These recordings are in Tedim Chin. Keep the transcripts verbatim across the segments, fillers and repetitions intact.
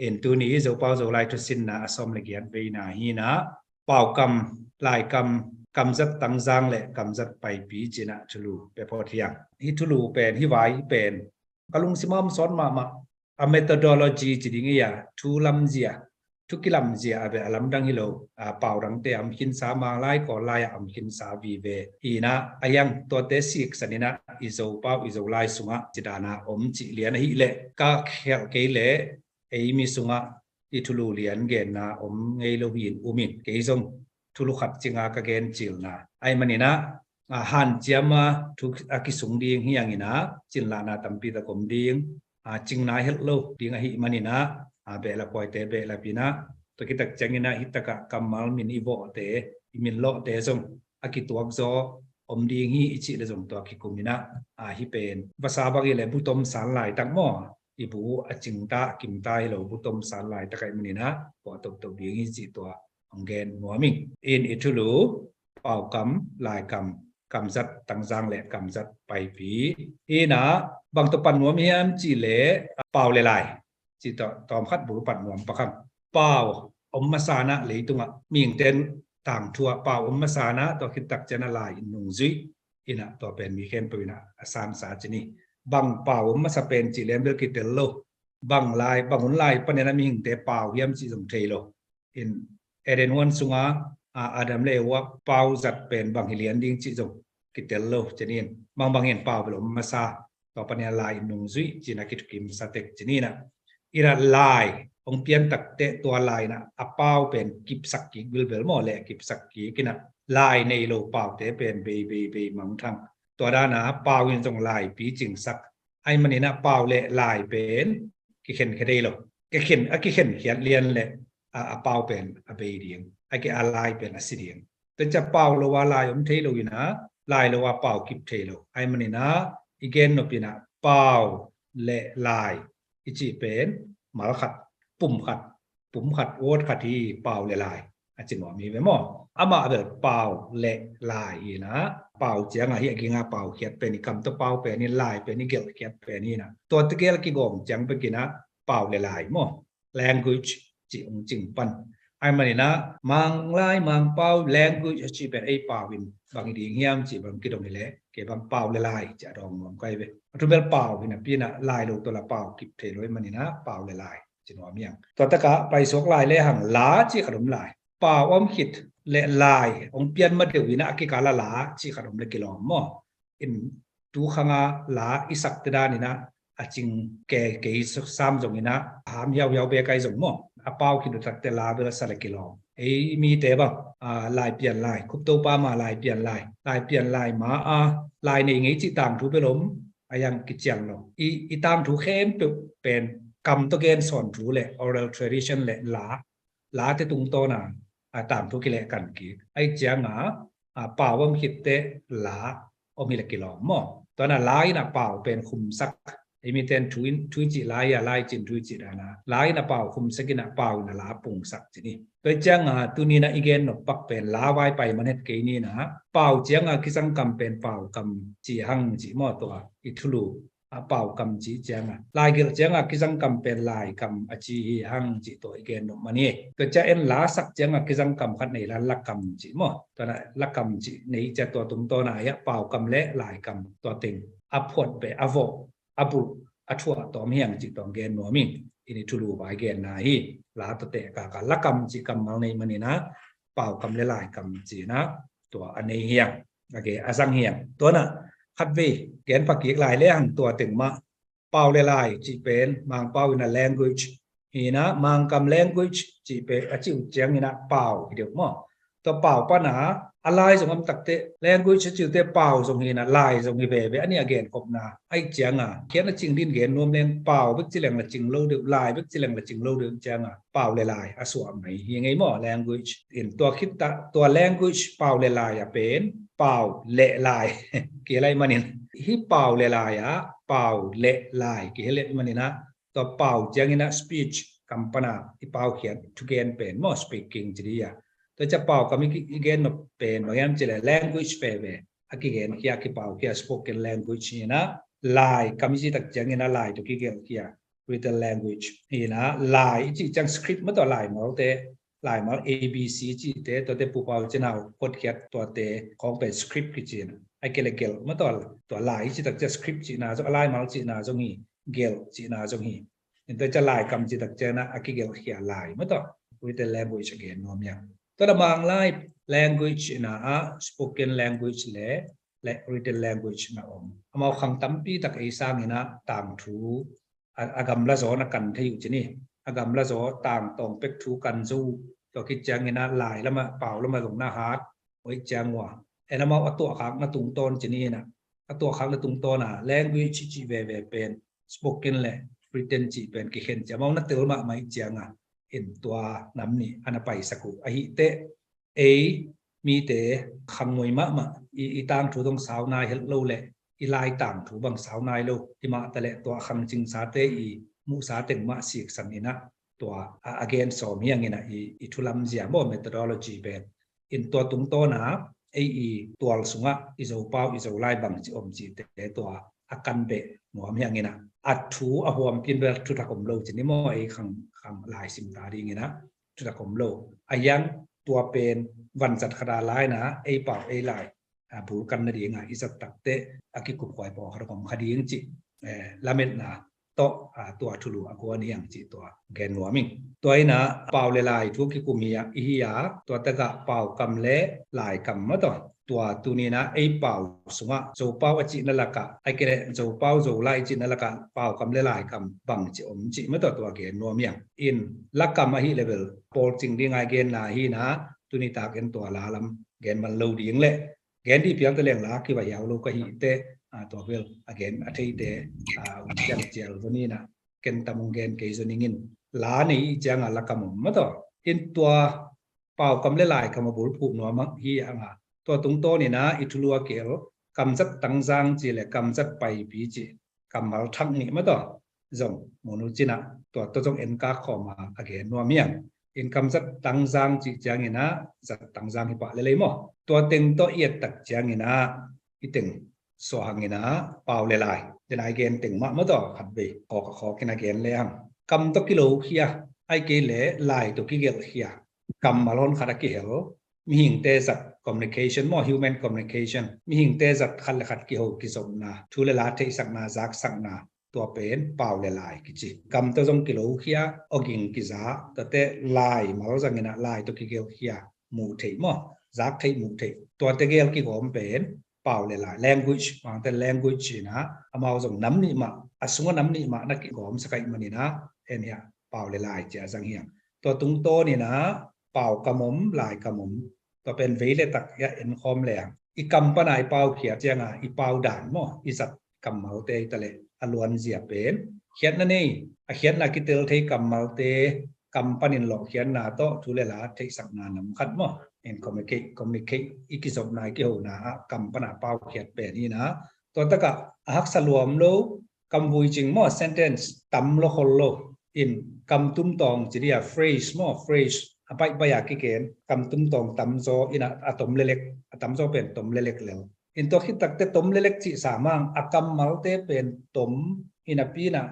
In tuni Zopau Zolai thusinna a sawm le giat veina hi-in ah, paukam, laikam, kamzat tangzang le kamzat paipi ci-in ah thulu pia phot hi hang. Hih thulu pen, hih vai pen ka lungsim ah om sawt mahmah. A methodology ci ding hi a, thu lamzia, thu kilamzia a beh a lamdang hi lo. A, pau dangte a om khinsa, Manglai, Kawllai ah a om khinsa vive hi-in ah, a hiang tuate siksan in ah i Zopau, i Zolai sungah ci dan a om cih lian ahih leh ka khialh kei leh, ei mi sungah i thulu lian genna om ngei lo hi-in um in, kei zong thulu khat cinga ka gen cilna ahih manin ah, a, hanciam a thu a kisung ding hi hangin ah, cinlahna tampi tak om ding, a, cingna helh lo ding ahih manin ah, a, behlap huaite behlap in ah, tua khit tak ciangin ah hih takah kammal min i vawhte, i min lawhte zong a kituak zaw om ding hi i cih le zong tua kikum in ah, a, hih pen vasa bang hi leh bu tom san laitak maw, i bu a cingta kimta hi lo, bu tom san laitak ahih manin ah, puah toktok ding hi cih tua hong gen nuam ing. In i thulu, paukam, laikam, kamzat tangzang le kamzat paipi. Hi-in ah, bang tawh pan nuam hiam cih leh, pau le lai cih tawh tawmkhat bul pan nuam pak hang. Pau om masa-in ah leitungah mihingte in tangthu ah, pau om masa-in ah tua khit tak ciang ah lai in nungzui in ah, tua pen mi khempeuh in ah a sansa ci ni. Bang pau om masa pen cih leh bel kitel lo. Bang lai, bang hun lai panin ah mihingte pau hiam cih zong thei lo. In Eden huan sunga, a, Adam le Eva pau zat pen bang hi lian ding cih zong kitel lo ci-in, bangbang in pau bel om masa, tua panin ah lai in nungzui ci-in ah kithukim sa tek ci-in ah. In ah lai hong pian tak teh tua lai in ah a pau pen kipsak kik bilbel maw, leh kipsak kik in ah, lai nei lo paute pen bei, bei, bei mangthang. Tua dan a pau in zong laipi cingsak ahih manin ah pau le lai pen kikhen khia thei lo. Kikhen, a kikhen khiat lian leh, a, a pau pen a bei ding, a ki, a lai pen a si ding. Tua ciang pau lo a lai om thei lo in ah, lai lo a pau kip thei lo. Ahih manin ah i gen nop in ah pau le lai i cih pen mal khat, pum khat, pum khat, word khat hi, pau le lai a ci nuam hi ve maw. Amah bel pau le lai hi-in ah, pau ciang ah hih a ging a pau khiat pen hi, kam tawh pau pen hi, lai pen hi, gelh khiat pen hi-in ah, tua tegel kigawm ciang bek in ah pau le lai maw, language cih hong cing pan. Ahih manin ah Manglai, Mangpau, language a cih pen ei pau in bang hi ding hiam cih bang kidong hi leh, kei bang pau le lai ci-a dawng nuam ka hi ve. A thu bel pau hi napi-in ah lai lo tawh la pau kip thei lo ahih manin ah pau le lai ci nuam hi hang. Tua takah paisuak lai le hang, la cih khat om lai. Pau om khit le lai hong pian ma deuh in ah a kikal ah la cih khat om le kilawm maw. In tu khang a la i sakte dan in ah a cing kei, kei sam zong in ah a ham hiauhiau bek ahi zong maw, a pau khit uh tak teh la bel a sa le kilawm. Ei mite bang, a, lai pian lai, Khup Topa ma lai pian lai, lai pian lai ma a, lai nei ngei cih tangthu bel om, a hiang kician lo. I, i tangthu khempeuh pen kam tawh gen sawnthu le oral tradition le la, late tungtawn a, a, tangthu kilehkan kik. Ahih ciang a, a, pau om khit teh la om hi le kilawm maw. Tua in ah la in ah pau pen khumsak. Ei mite in thu in, thu i cih la hi a, la i cih in thu i cih dan a, la in ah pau khumsak in ah pau in ah la pungsak ci ni. Tua ciang a, tuni in ah i gen nop pak pen la vai pai man het kei ni in ah, pau ciang a kizang kam pen paukam ci hang ci maw, tua i thulu a paukam ci ciang a, laigelh ciang a kizang kam pen laikam a ci hi hang ci tua i gen nop man hi. Tua ciang en la sak ciang a kizang kam khat nei la lakam ci maw. Tua in ah lakam ci nei ciang tua tungtawn a hiah paukam le laikam tua teng a phuat beh, a vawh, a bulh, a thuah tawm hi hang ci tua gen nuam ing. In i thulu vai genna hi. La tawh teh kaka lakam ci kammal nei man in ah, paukam le laikam ci in ah tua a nei hi hang, a ge a zang hi hang. Tua in ah khatvei gen pha kik lai le hang, tua teng mah, pau le lai cih pen Mangpau in ah language hi in ah, Mangkam language cih pen a cih uh ciang in ah pau hi deuh maw. Tua pau pan a, a lai zong om tak teh, language a cih uh teh pau zong hi in ah, lai zong hi veve, a nih a genkhopna. Ahih ciang a, khian a cing din gen nuam leng, pau bek ci leng la cing lo deuh, lai bek ci leng la cing lo deuh ciang a, pau le lai a suah mai hi ngei maw, language. In tua khit teh, tua language pau le lai a pen, pau le lai kihel ahih manin, hih pau le lai ah pau le lai kihel ahih manin ah, tua pau ciang in ah speech, kam pan a i paukhiat, thugen pen maw, speaking ci ding a. Tua ciang paukam i, i gen nop pen bang hiam cih leh language veve a kigenkhia, kipaukhia, spoken language hi in ah, laikam i cih tak ciang in ah lai tawh kigelhkhia, written language. Ina lai i cih ciang script maw tawh, laimalte, laimal A B C cihte, tuate pupau cinau kotkhiat tuate khawng pen script kici ina. A kile gelh maw tawh, tua lai i cih tak ciang script cihna zong, a laimal cihna zong hi, gelh cihna zong hi. Ina tua ciang laikam cih tak ciang ina a kigelhkhia lai maw tawh, written language a gen nuam hi hang. Tua lamang lai language ina ah spoken language le le written language na om. Amau khang tampi tak ei sang ina tangthu a, a gamla zaw na kan thei uh ci ni. A gamla zaw tangtawng pek thu kan zo uh. Tua khit ciang ina lai lamah, pau lamah zong na hat uh ahih ciang ua, en amau a tuahkhakna tungtawn ci ni ina. A tuahkhakna tungtawn a language cih veve pen spoken le written cih pen kikhen ci, amau na tel mahmah ahih ciang a, in tua nam nih a na paisak uh ahih teh, ei mite khangngoi mahmah, i, i tangthu zong sau nai het lo le, i lai tangthu bang sau nai lo, himah taleh tua khangcingsate i muhsa teng mah siksan ina tua a, a gen sawm hi hang ina, i, i thu lamzia maw, methodology pen. In tua tungtawn a ei i tual sungah i Zopau, i Zolai bangci om cihte tua a kan beh nuam hi hang ina, a thu a huampin bel thutak om lo ci ni maw, ei khang, khang lai sim ta ding ina thutak om lo. A hiang tua pen vanzat khat a lai ina ei pau ei lai a bul kan nading a i zat tak teh a kikupkhuai pawlkhat om kha ding cih, eh, lametna tawh, a, tua thulu a kuan hi hang cih tua gen nuam ing. Tua ina pau le lai thu kikum hi a, i hi a, tua tak ah paukam le laikam maw tawh, tua tuni ina ei pau sungah Zopau a cihna lakah, ahih kei leh Zopau Zolai cihna lakah paukam le laikam bangci om cih maw tawh tua gen nuam hi hang. In lakam ahih leh bel pawlcing ding a i genna hi ina, tuni tak en tua la lam gen man lo ding le, gen dih piang ta leng la kiva hiau lo ka hih teh, a, tua bel a gen a theite, a, um cialcial zaw ni ina, ken tam hong gen kei zaw ning in, la nei i ciang a lakam om maw tawh. In tua paukam le laikam a bulphuh nuam hi hang a, tua tungtawn ina i thulu a kihel kamzat tangzang cih le kamzat paipi cih kammal thak nih maw tawh zong mun uh ci ina, tua tawh zong en kak khawm a, a gen nuam hi hang. In kamzat tangzang cih ciang ina zat tangzang hi pah lel ei maw. Tua teng tawh i et tak ciang ina i teng suah hang ina pau le lai, den a i gen teng mah maw tawh, khatvei khawk a khawk ina gen le hang. Kam tawh kilokhia, ahih kei leh lai tawh kigelhkhia, kammal honkhat a kihel, mihingte zat communication maw, human communication, mihingte zat khat le khat kiho kizopna, thu le la theihsakna, zaksakna, tua pen pau le lai kici. Kam tawh zong kilokhia, awging kiza, tuate laimal zang ina lai tawh kigelhkhia, muh theih maw, zak theih muh theih, tuate gel kigawm pen pau le lai, language, mangte language ina, amau zong nam nih mah, a sungah nam nih mah na kigawmsak ahih man ina, en hi a, pau le lai ci a zang hi hang. Tua tungtawn ina paukam om, laikam om, tua pen vei le tak hi a en khawm leng, i kam pan a i paukhiat ciang a i pau dan maw, i zat kammalte hi ta leh a luanzia pen khiatna nei, a khiatna kitel thei kammalte kam panin lawhkhiatna tawh thu le la theihsakna nam khat maw, in communicate, communicate, i kizopna, i kihona ah kam pan a paukhiat pen hi ina, tua tak ah a haksa luam lo, kam vui cing maw, sentence tam lo khol lo, in kam tumtawng ci dih a, phrase maw, phrase a baihbaih a kigen, kam tumtawng tamzaw ina, a tom lelek, a tamzaw pen tom lelek lel. In tua khit tak teh tom lelek cih sam hang, a kammalte pen tom ina pi ina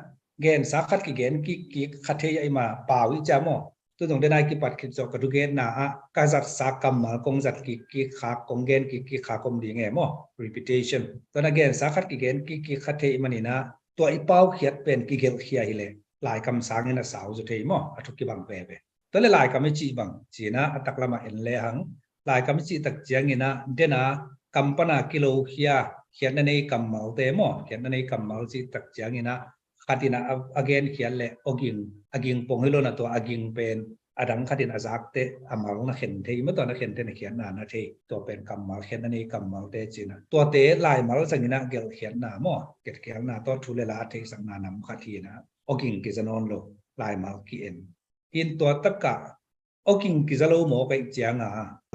gensa khat kigen kikkik kha thei ahih man pau i ci a maw. Tu zong den a i kipat khit zawh ka thugenna ah ka zatsa kammal kong zat kikkik khak, kong gen kikkik khak om ding e maw, repetition. Tua na gensa khat kigen kikkik kha thei ahih man ina, tua i paukhiat pen kigelhkhia hi leh laikam sang ina sau zaw thei maw, a thuk kibang veve. Tua le laikam i cih bang ci ina a taklam ah en le hang, laikam i cih tak ciang ina den a kam pan a kilokhia, khiatna nei kammalte maw, khiatna nei kammal cih tak ciang ina khat ina a, a genkhiat le awging, a ging pong hi lo ina tua a ging pen a dang khat in a zak teh a mal na khen thei maw, tua na khen teh na khiatna na thei, tua pen kammal, khiatna nei kammalte ci ina. Tuate laimal zang ina gelhkhiatna maw, gelhkhiatna tawh thu le la theihsakna nam khat hi ina, awging kiza nawn lo, laimal ki-en. In tua tak ah awging kiza lo mawk ahih ciang a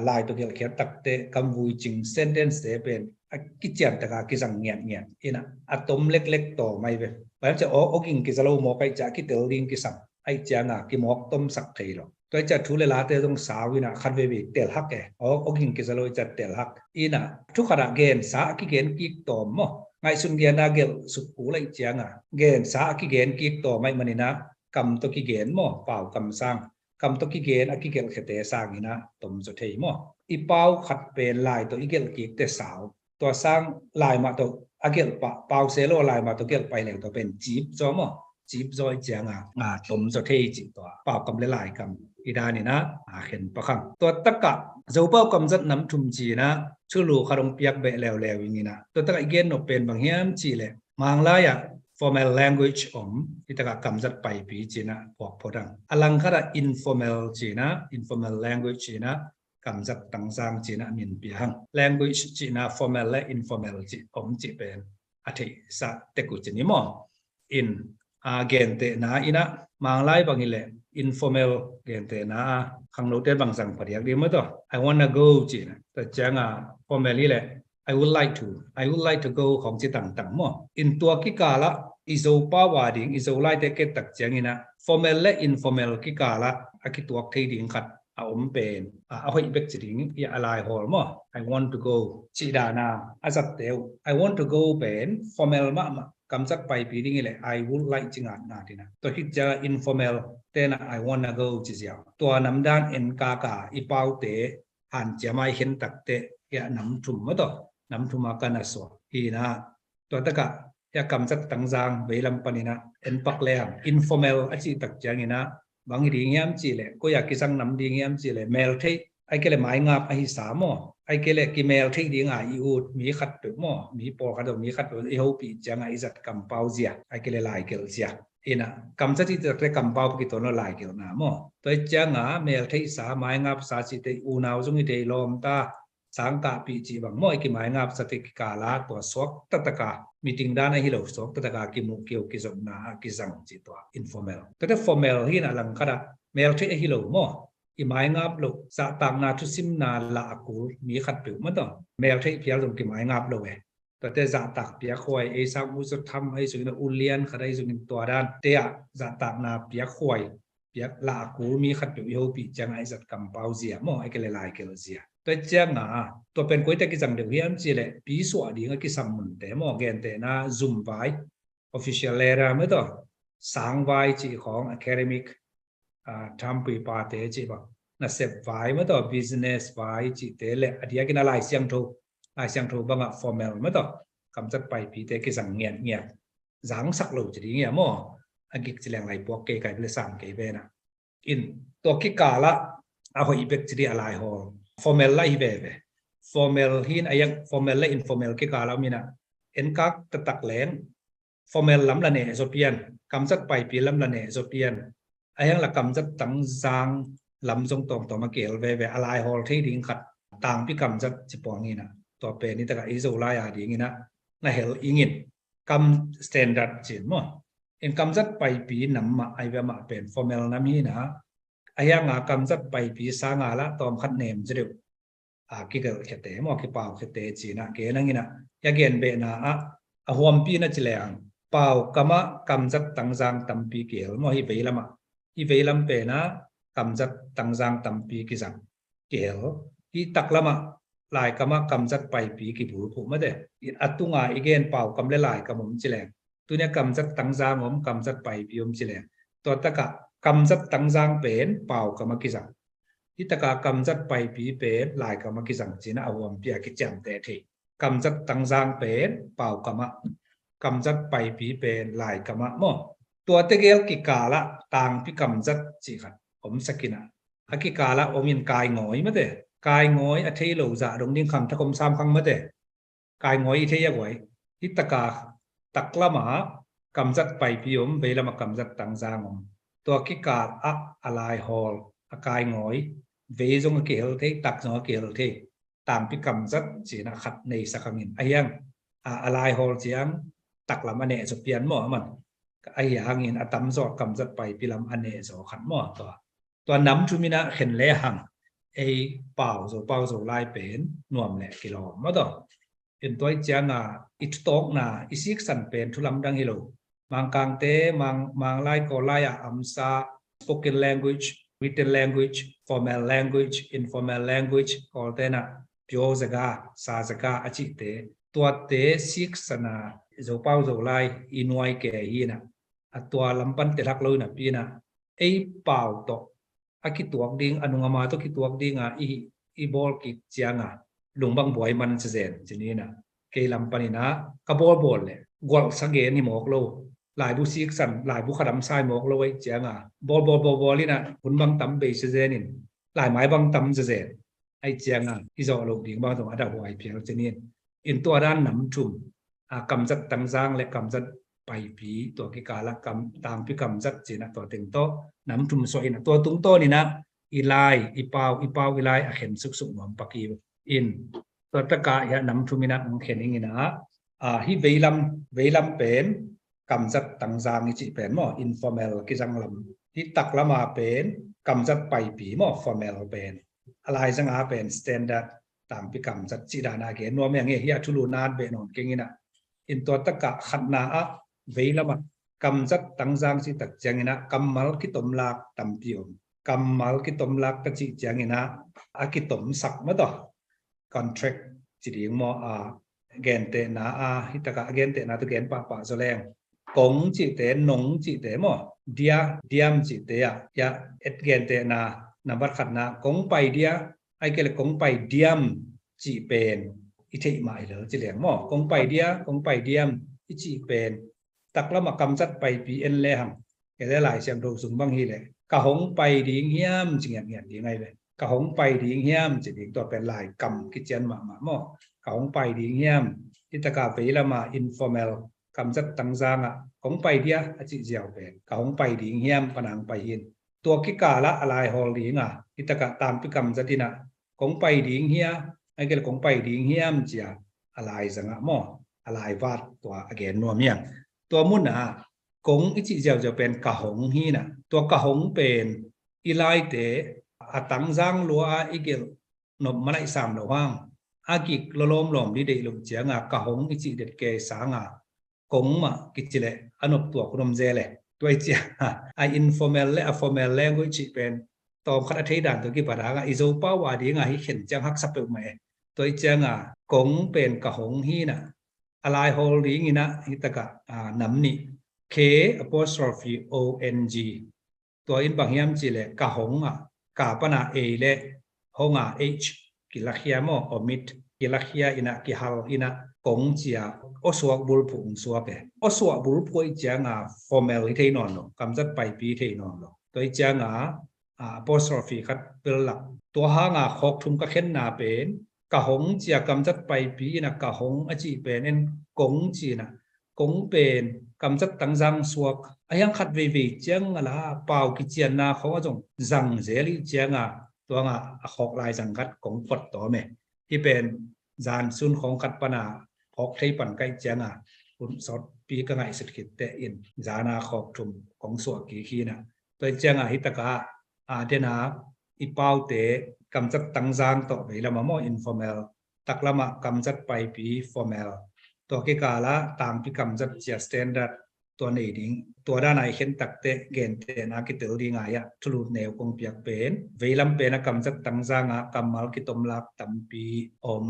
lai tawh gelhkhiat tak teh kam vui cing sentence te pen a kician tak a kizang ngiatngiat ina, a tom leklek tawm ahi ve. Bang hiam cih leh aw, awging kiza lo mawk ahih ciang a kitel ding kisam ahih ciang a kimawk tomsak thei lo. Tua ahih ciang thu le late zong sau ina khat veivei telhak e. Aw, awging kiza lo ahih ciang telhak ina, thu khat ah gensa a kigen kik tawm maw, ngaihsun genna gelh suk kul ahih cianga gensa a kigen kik tawm ahih maninah kam tawh kigen maw, pau kam sang, kam tawh kigen a kigelhkhiate sanginah tom zaw thei maw. I pau khat pen lai tawh i gelh kik teh sau, tua sang lai mah tawh a gelh pah, pau se lo lai mah tawh gelh pah hi leng tua pen cip zaw maw, cip zaw ahih cianga a tom zaw thei cih tua pau kam le lai kam i daninah a khen pah hang. Tua takah Zopau kamzat nam thum cinah thulu khat hong piak beh leuleu inginah tua takah i gen nop pen bang hiam cih leh Manglai ah formal language om, hi takah kamzat paipi cinah puak phot hang. A langkhat ah informal cinah, informal language cinah kamzat tangzang cinah min pia hang. Language cinah formal le informal cih om cih pen a theihsa tek uh cin hi maw. In a gentehna inah Manglai bang hileh informal gentehna a khangnote bang zang phadiak ding maw tawh. I wanna go cinah, tua cianga formal hileh I would like to, I would like to go khawng ci tangtang maw. In tua kikalah i Zopau a ding, i Zolaite kettak cianginah formal le informal kikalah a kituak thei ding khat a om pen a, a hoih bek ci ding hi a, lai hawl maw. I want to go cih dana a zatte uh I want to go pen formal mahmah, kamzat paipi ding hileh I would like ci ngatngat inah. Tua khit cianga informal tenah I wanna go ci ziau. Tua namdan en kaka i paute hanciam a i khen takteh hi a nam thum maw tawh, nam thum a ka na suak hinah. Tua takah hi a kamzat tangzang veilam paninah en pak leng informal a cih tak cianginah bang hi ding hiam cih leh, koi a kizang nam ding hiam cih leh, meltheih, ahih kei leh maingap ahi sa maw, ahih kei leh kimeltheih dinga i ut mi khatpeuh maw, mi pawlkhat uh, mi khatpeuh i hopih cianga i zat kampau zia, ahih kei leh laikelh zia. Inah kamzat i takte kampau pakituan lo laikelhna maw. Tua i cianga meltheihsa, maingapsa cihte i unau zong i thei lawmta, sangkahpih cih bang maw, i kimaingapsate kikala tua suak taktaka meeting dan ahi lo, suak taktaka kimuh kiho kizopna a kizang cih tua informal. Tuate formal hinah langkhatah meltheih ahi lo maw, i maingap loh, zahtakna thusimna lah a kul mi khatpeuh maw tawh, meltheih phial zong kimaingap lo e. Tuate zahtak piakhuai, ei sang u zaw tham ahi zongin, u lian khat ahi zongin tua dante ah zahtakna piakhuai, piak lah a kul mi khatpeuh i hopih cianga i zat kampau zia maw, ahih kei leh laikelh zia. Tua cianga tua pen koite kizang deuh hiam cih leh pisuah ding a kisam munte maw, gentehna zumvai, official letter maw tawh, sangvai cih khawng, academic, ah, thampui pate cih bang, nasep vai maw tawh, business vai cihte le a diakin a Lai Siangtho, Lai Siangtho bangah formal maw tawh, kamzat paipite kizang ngiatngiat, zangsak lo ci ding hi a maw. A gik ci leng lai puak kei, kai le sang kei venah. In tua kikalah a hoih bek ci ding a lai hawl formal lah hi veve. Formal hin a yang formal le informal kikalah om inah en kak taktak leng formal lam la neh zaw pian, kamzat paipi lam la neh zaw pian, a hiang la kamzat tangzang lam zong tawmtawm a kihel veve, a lai hawl thei ding khat tangpi kamzat ci puang inah. Tua pen i takah i Zolai a dinginah na hel ingin kam standard cin maw. In kamzat paipi nam mah ahi ve, amah pen formal nam hinah, a hianga kamzat paipi sanga lah tawmkhat nem ci deuh a kigelhkhiate maw, kipaukhiate cinah gen hanginah, hi a genbehna ah a huampi na ci leng pau kamah kamzat tangzang tampi kihel maw, hi veilamah, hi veilam penah kamzat tangzang tampi kizang kihel, hi taklamah laikamah kamzat paipi kibulphuh mate. A tunga i gen pau kam le laikam om ci leng, tunia kamzat tangzang om, kamzat paipi om ci leng, tua takah kamzat tangzang pen pau kamah kizang, hi takah kamzat paipi pen laikamah kizang cinah a huampi a kiciamteh thei. Kamzat tangzang pen pau kamah, kamzat paipi pen laikamah maw. Tuate gel kikalah tangpi kamzat cih khat omsakinah, a kikalah om in kaingawi mate. Kaingawi a thei lo zah dong ding khangthak om sam khang mate. Kaingawi i thei a guai. Hi takah taklamah kamzat paipi om, veilamah kamzat tangzang om. Tua kikalah a lai hawl a kaingawi, vei zong a kihel thei, tak zong a kihel thei, tangpi kamzat cinah khat neisak hangin, a hiang a, a lai hawl ciang taklam a neh zaw pian maw, aman a hiangin a tamzaw kamzat paipi lam a neh zaw khat maw. Tua, tua nam thuminah khen lehang ei pau Zopau Zolai pen nuam leh kilawm maw tawh. In tua i cianga i thutawkna i siksan pen thulamdang hi lo. Mangkangte, Mang, Manglai Kawllai ah amsa spoken language, written language, formal language, informal language, Kawltenah pyo zaga, sa zaga a cihte tuate siksan a Zopau Zolai i nuai ke hi in ah, a tua lam pan telhak lo in ah pi in ah, ei pau tawh a kituak ding, a nungama tawh kituak ding a i, i bawl kik ciang a, lung bang buai man sa zen ci ni in ah, kei lam pan in ah ka bawlbawl leh gualsa gen hi mawk lo, laibu siksan, laibu khadam sa hi mawk lo ahih ciang a, bawlbawl bawlbawl in ah hun bang tam bei sa zen in, laimai bang tam sa zen ahih ciang a, i zawh loh ding bang zong a dahhuai phial ci ni in. In tua dan nam thum, a, kamzat tangzang le kamzat paipi, tua kikal ah kam, tangpi kamzat ci in ah tua teng tawh nam thum suah in ah, tua tungtawn in ah i lai, i pau, i pau, i lai a khen suksuk nuam pak hi in. Tua tak ah hiah nam thum in ah hong khen ing in ah, a, hih veilam, veilam pen kamzat tangzang i cih pen maw, informal kizang lam. Hih taklam a pen kamzat paipi maw, formal pen. A laizang a pen standard, tangpi kamzat cih dan a gen nuam hi ing e. Hiah thulu na at beh nawn keng in ah. In tua tak ah khatna ah veilam ah kamzat tangzang cih tak ciang in ah kammal kitomlak tampi om. Kammal kitomlak ka cih ciang in ah a kitomsak maw tawh, contract ci ding maw, a, gentehna a, hih tak ah a gentehna tawh gen pahpah zaw leng, kong cihte, nong cihte maw, dia, diam cihte ah, hiah et gentehna, nambat khatna, kong pai dia, ahih kei leh kong pai diam cih pen i theih mah hi lel ci leng maw, kong pai dia, kong pai diam i cih pen taklam ah kamzat paipi en le hang, kei le Lai Siangtho sung bang hi leh, ka hong pai ding hiam ci ngiatngiat ding ahi ve. Ka hong pai ding hiam ci ding, tua pen lai kam kician mahmah maw. Ka hong pai ding hiam, hih tak ah veilam a informal kamzat tangzang ah kong pai dia a cih ziau pen ka hong pai ding hiam pan a hong pai hi in. Tua kikal ah a lai hawl ding a, hih tak ah tangpi kamzat in ah kong pai ding hia, ahih kei leh kong pai ding hiam ci a, a laizang ah maw, a lai vat tua a gen nuam hi ing. Tua mun ah kong i cih ziauziau pen ka hong hi in ah, tua ka hong pen i laite a tangzang lua a i gelh nop mah laih sam lo hang, a gik lawlawm lawm dih deih loh ciang a ka hong i cih det kei sang a, kong mah kici leh a nop tuak hun om zel e. Tua ahih ciang a, a informal le a formal language cih pen tawmkhat a thei dan tawh kipat hang a, i Zopau a ding a hih khen ciang haksa peuhmah e. Tua ahih ciang a kong pen ka hong hi in ah, a lai hawl ding in ah hih tak ah, a, nam nih, K apostrophe O N G. Tua in bang hiam cih leh ka hong ah, ka pan a ei le hong a H kilakhia maw, omit, kilakhia in ah, kihal in ah, kong ci a, awsuak bulphuh hong suak e. Awsuak bulphuh ahih ciang a formal hi thei nawn lo, kamzat paipi hi thei nawn lo. Tua ahih ciang a, a, apostrophe khat bel lak. Tua hang a khawk thum ka khenna pen, ka hong ci a kamzat paipi in ah ka hong a cih pen en kong ci in ah, kong pen kamzat tangzang suak. A hiang khat veivei ciang a la pau kicianna khawng ah zong zang zel ahih ciang a, tua hang a, a khawk laizang khat kong phot tawm e. Hih pen zan sun khawng khat pan a phawk thei pan ka hih ciang a, hun sawtpi ka ngaihsut khit teh in zan a khawk thum kong suah kik hi in ah. Tua ahih ciang a hih tak ah, a, den a i paute kamzat tangzang tawh veilam ah maw, informal, taklam ah kamzat paipi, formal, tua kikal ah tangpi kamzat ci a standard, tua nei ding, tua dan a i khen tak teh gentehna kitel ding a, hiah thulu neu kong piak pen, veilam pen a kamzat tangzang a kammal kitomlak tampi om,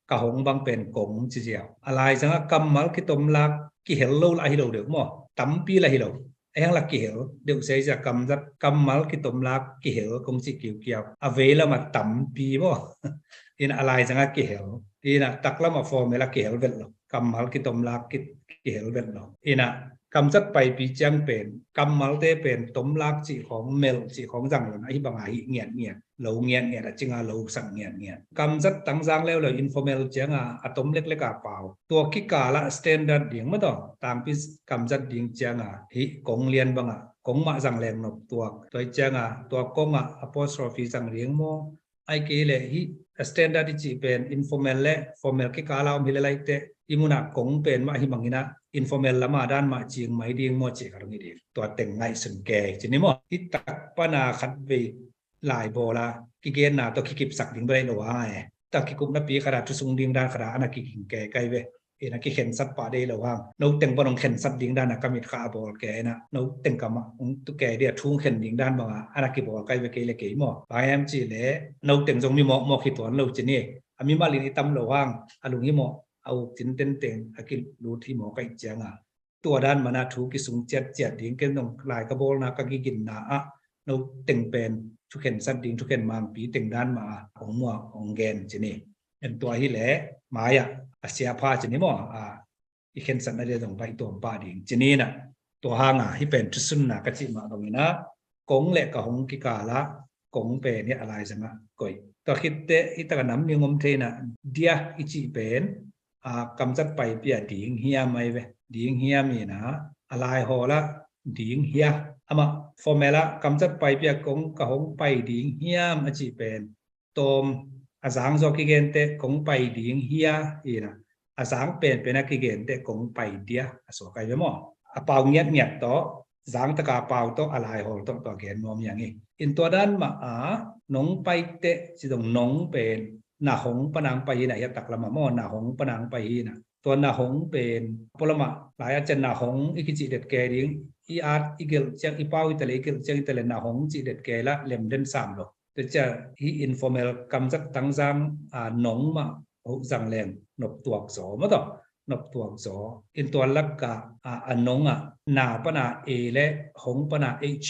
ka hong bang pen kong ci ziau. A laizang a kammal kitomlak kihel lo lah hi lo deuh maw, tampi lah hi lo. A hiang lah kihel deuh se, ziah kamzat, kammal kitomlak kihel kong cih kiukiau. A veilam a tampi maw, in a laizang a kihel, in a taklam a formal a kihel vet lo. Kammal kitomlak ki, kihel vet lo. In a kamzat paipi ciang pen, kammalte pen tomlak cih khawng, melh cih khawng zang lo in a, hih bang a hih ngiatngiat lo ngiatngiat, a cing a lo sak ngiatngiat. Kamzat tangzang leuleu, informal ciang a, a tom leklek a pau. Tua kikal ah standard ding maw tawh, tangpi kamzat ding ciang a, hih kong lian bang a, kong mah zang leng nop tuak. Tua ahih ciang a, tua kong ah apostrophe zang ding maw, ahih kei leh hih a standard i cih pen informal le formal kikal a om hi lel ahih teh, hih mun ah kong pen mah hih bangin a, informal lam a dan mah cing mai ding maw cih khat hong hi ding. Tua teng ngaihsun kei ci ni maw. Hih tak pan a khat vei lai bawl a kigenna tawh kikipsak ding bel hi lo a e. Tak kikupnapi khat a thusung ding dan khat a ana kiging kei kai ve. In a kikhensat pah dei lo hang. No teng pan hong khensat ding dan a ka mit kha a bawl kei in a. No teng ka mah hong tu kei ding a thu hong khen ding dan bang a ana kibawl kai ve kei le kei maw. Bang hiam cih leh no teng zong mi mawkmawk hi tuan lo ci ni. A mimal in i tam lo hang. A lung hi maw. a uk cin tenteng a kilut hi mawk ahih cianga, tua dan mana thu kisung ciatciat ding, ken zong lai ka bawlna ka kiginna ah no teng pen thukhensat ding, thukhen mangpi teng dan mah a hong muak hong gen ci ni. En tua hi leh mai-ah a siapha ci ni maw, a i khensatna dia zong baih tuam pah ding ci ni na. Tua hanga hih pen thusunna ka cih mah bangin ah kong le ka hong kikala kong pen hi a laizangah koih. Tua khitteh hih taka nam ning om thei na, dia i cih pen a kamzat paipia ding hiam ai ve. Ding hiam ina a laihawlah ding hia. Amah formula kamzat paipia kong ka hong pai ding hiam a cih pen tawm a zang zaw kigenteh kong pai ding hia ina a zang penpen a kigenteh kong pai dia a suak ai ve maw. A pau ngiatngiat tawh, zang taka pau tawh, a laihawl tawh tua gen nuam hiang hi. In tua dan mah a nong paiteh ci dong nong pen na hong panang pai hina, hia taklamah maw, na hong panang pai hina. Tua na hong pen pualamah lai a cian na hong i kicih det kei ding, i at i gelh ciang, i pau i tale i gelh ciang i tale na hong cih det kei lah lemden sam lo. Tua cia hi informal kamzat tangzang a nong mah hoh zang leng noptuak zaw maw tawh, noptuak zaw. In tua lakah a nong ah na pana a le hong pana h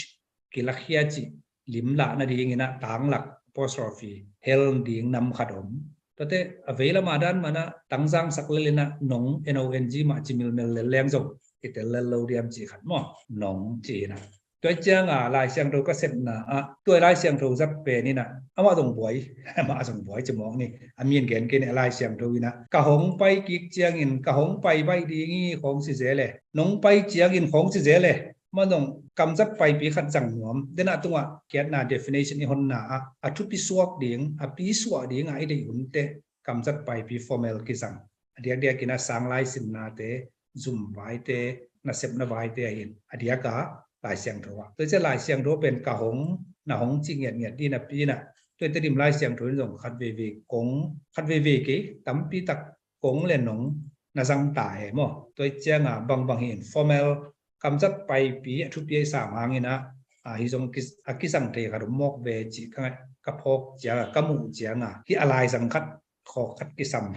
kilakhia cih lim lah nadingin ah tanglak apostrophe hel ding nam khat om. Tuate a veilam a dan mana tangzang sak lel ina nong, n o n g mah ci milmel lel leng zong i tel lel lo diam cih khat maw, nong ci ina. Tua cianga Lai Siangtho ka sepna ah tua Lai Siangtho zat pen ina amah zong buai, amah zong buai ci mawk ni. A min gen kei ni a Lai Siangtho ina ka hong pai kik ciangin ka hong pai baih ding hi khawng si zel e, nong pai ciangin khawng si zel e. Mah zong kamzat paipi khat zang nuam. Dena tungah kiatna definition i honna ah a thupi suak ding, a pi suah ding a i deih hunte kamzat paipi formal kizang. A diakdiak ina sang lai sinnate, zum vaite, nasepna vaite ahin a diaka Lai Siangtho ah. Tua cia Lai Siangtho pen ka hong, na hong cih ngiatngiat dina pina. Tua i Tedim Lai Siangtho in zong khat veivei kong, khat veivei kei tampi tak kong le nong na zang ta e maw. Tua i cianga bangbang hi informal kamzat paipi a thupi a i sam hangin ah hi zong a kizang thei khat om mawk ve cih ka phawk cianga, ka muh cianga hi a laizang khat khawk khat kisam.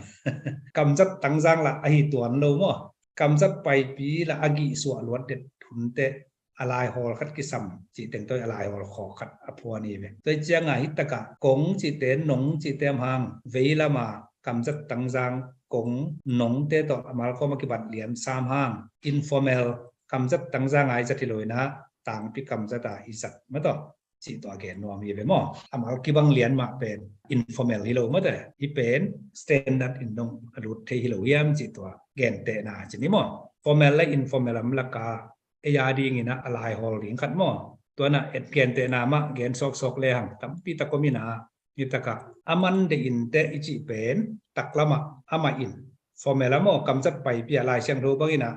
Kamzat tangzang lah ahi tuan lo maw. Kamzat paipi lah a gihsuah luat det hunte a laihawl khat kisam cih teng tawh a laihawl khawk khat a phuan hi ve. Tua i cianga hi takah kong cihte, nong cihte am hang veilama kamzat tangzang kong nongte tawh a malkawm a kibat lian sam hang informal kamzat tangzang a i zat hi lo ina tangpi kamzat a i zat mah tawh cih tawh a gen nuam hi ve maw. A mal kibang lian mah pen informal hi lo mah tawh hi pen standard in dong a lut thei hi lo hiam cih tawh a gentehna ci ni maw. Formal le informal am laka ei a dingin ah a laihawl ding khat maw. Tuana et gentehna mah gen sawksawk le hang tampi tak om ina hi takah a man deih inteh i cih pen taklamah amah in formula maw kamzat paipi a Lai Siangtho bangin ah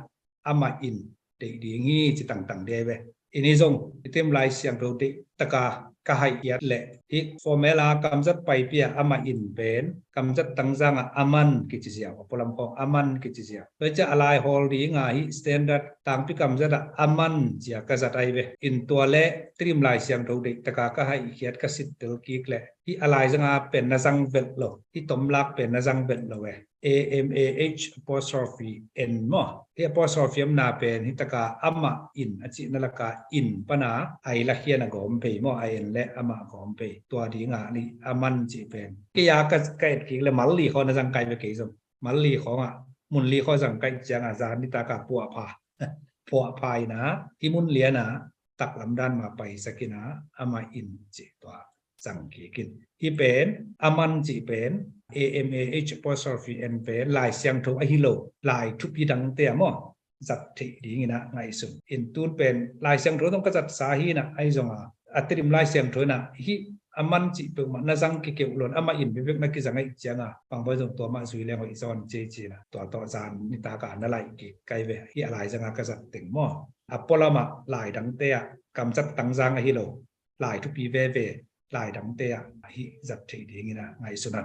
amah in deih ding hi ci tangtang dei ve. Ini zong i Tedim Lai Siangtho deih taka ka haih hiat leh hi formula kamzat paipi a amah in pen kamzat tangzang a aman kici ziau, a pualam khawng aman kici ziau. Tua cia a laihawl dinga hi standard tangpi kamzat a aman cia ka zat ai ve. In tua le Tedim Lai Siangtho deih taka ka haih hiat ka sittel kik leh hi a laizanga pen na zang velh lo, hi tomlak pen na zang velh lo e. A M A H apostrophe N maw. Hi apostrophe am na pen hi taka amah in a cihna laka in pana ai lakhian a gawm phei maw, a en le amah gawm phei. Tua dinga ni aman cih pen kei a ka, ka et kik le mal li khaw na zang kai ve kei zong. Mal li khawngah mun li khaw zang kai cianga zan ni taka puahpha, puahpha ina hi mun liana taklam dan ma paisak ina amah in cih tua zang kik in. Hi pen aman cih pen A M A H apostrophe N pen Lai Siangtho ahi lo Lai thupi dangte a maw zat theih dingin ah ngaihsun. In tun pen Lai Siangtho zong ka zatsa hi inah ahi zonga a Tedim Lai Siangtho inah hih aman cih peuhmah na zang kikeuh lon amah in bibek na kizang ahih cianga bangbang zong tua mah zui leng hoih zawn ci ci inah tua tawh zan nitaka na laih kik kai ve. Hih a laizanga ka zat teng maw a pualamah lai dangte ah kamzat tangzang ahi lo Lai thupi veve lai dangte ah hih zat theih dingin ah ngaihsun a.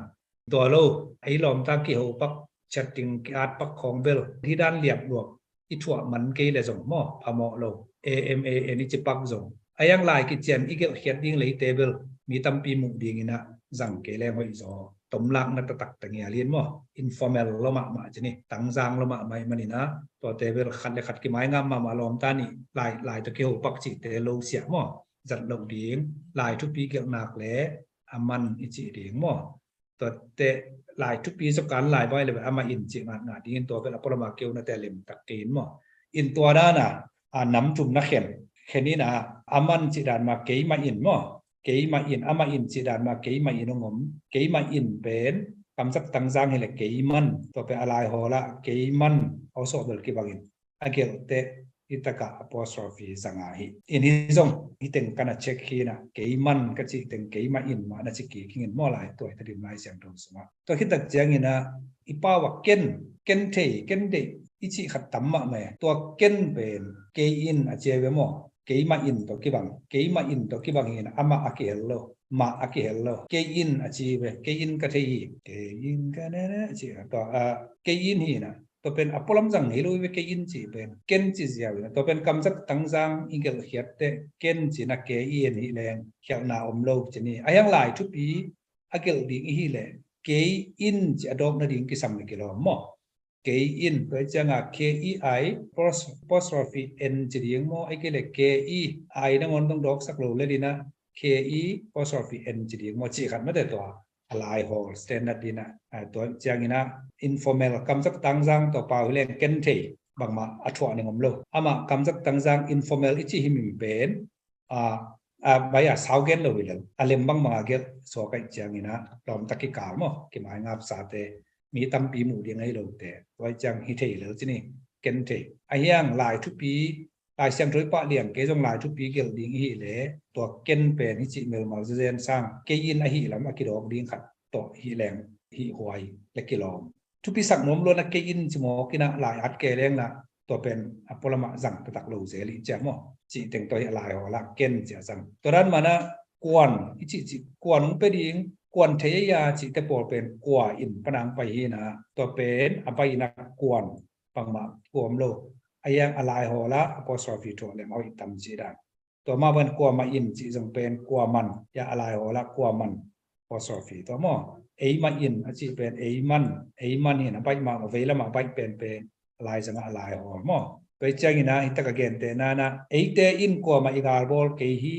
Tua lo a i lawmta kiho pak, chatting ki-at pak khawng bel hih dan liapluak i thuah man kei le zong maw phamawh lo. A M A N i ci pak zong a iang lai kician i gelhkhiat ding leite bel mi tampi muh dingin ah zang kei leng hoih zaw tomlakna taktak tangial in maw, informal lo mahmah ci ni, tangzang lo mahmah ih manin ah, tuate bel khat le khat kimaingap mahmah lawmta nih, lai, lai tawh kiho pak cihte lo siah maw, zat loh ding, lai thupi gelhnak le a man i cih ding maw. Tuate lai thupi zawkan lai bai le amah in cih ngatngat dingin tua bel a pualamah keunate a lemtak kei in maw. In tua dana a nam thumna khen, khen in ah, a man cih dan mah keimah in maw, keimah in, amah in cih dan mah keimah in hong om, keimah in pen kamzat tangzang hi le keiman, tua pen a laihawl ah keiman awsawh bel kibangin a gelhte hi takah apostrophe zanga hi. In hi zong hi teng kana check hi na, keiman ka cih teng keimah in mah na ci kik hingin maw lai, tua hi Tedim Lai Siangtho sungah. Tua khit tak ciangin ah i pau ah ken, ken thei, ken deih i cih khat tam mahmah e. Tua ken pen kei in a ci ve maw, keimah in tawh kibang, keimah in tawh kibang hi na, amah a kihel lo, mah a kihel lo, kei in a ci ve, kei in ka thei hi, kei in ka ne ne a ci, tua, ah, kei in hi na. Tua pen a pualam zang hi lo hi ve, kei in cih pen ken ci ziau hi na. Tua pen kamzat tangzang i gelhkhiatte ken ci na, kei in hi leng khialhna om lo ci ni. A hiang lai thupi a gelh ding i hi leh kei in ci a dawk nading kisam le kilawm maw. Kei in, tua cianga K E I apostrophe N ci ding maw, ei kei le K E I nangawn dong dawksak lo le dina K E apostrophe N ci ding maw, cih khat mate tua a laihawl standard dina. Ah, tua ciangina informal kamzat tangzang tua pau hi leng ken thei, bangmah a thuah ning om lo. Amah kamzat tangzang informal i cih hi mim pen, ah, ah, bai a sau gen lo hi lel, a lem bangbang a gelh suak aih ciangina lawmtak kikal maw, kimaingap sate, mi tampi muh ding ahi lote, tua ciang hi thei lel ci ni, ken thei. A hiang lai thupi, Lai Siangtho i pah liang kei zong lai thupi gelh ding i hi le, tua ken pen hi cih melmal zezen sang, kei in ahi lam a kidawk ding khat tawh hi leng hi huai le kilawm. Thupisak nuam luana kei in ci mawk ina lai at kei lengna tua pen a pualamah zang taktak lo zel i cia maw. Cih teng tawh hi a laihawl ah ken cia zang. Tua dan mana kuan i cih cih kuan hong pia ding, kuan thei aia cihte pawl pen kua in panang pai hina, tua pen a bai ina kuan bangmah kuam lo. A hiang a laihawl ah apostrophe thuah lem a hoih tam cih dan. Tua mah ban kuamah in cih zong pen kuaman, ya a laihawl ah kuaman apostrophe tua maw. Eimah in a cih pen eiman, eiman in a baih mah, a vei lamah a baih penpen a lai zangah a laihawl maw. Tua i ciangina hi taka gentehna na, eite in kuamah i galbawl kei hi,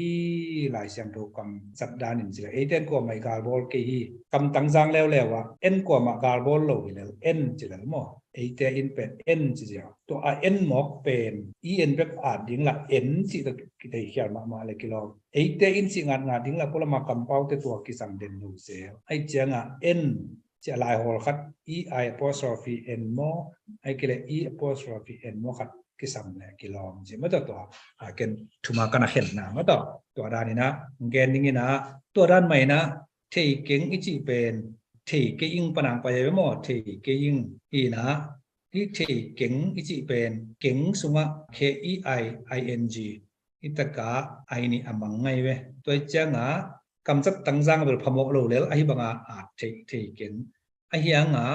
Lai Siangtho kam zat danin ci le, eite in kuamah i galbawl kei hi, kam tangzang leuleu ah en kuamah galbawl lo hi lel, en ci lel maw. Eite in pen en ci ziau. Tua a en mawk pen i en bek at ding la en cih tawh kithei khial mahmah le kilawm. Eite in cih ngatngat ding la pualama kampaute tua kisang den lo zel. Aih cianga en cih a laihawl khat E I apostrophe N maw, aih kei le E apostrophe N maw khat kisam le kilawm cih mataw tua. A ken thuma kana khenna mataw. Tua danina gen dingina tua dan maina thei keng i cih pen thei kei ing panang pai ve maw, thei kei ing hina, hi thei keng i cih pen keng sungah K E I I N G hi taka I nih a mang ngai ve. Tua i cianga kamzat tangzang a bel phamawh lo lel ahi banga at thei, thei keng. A hianga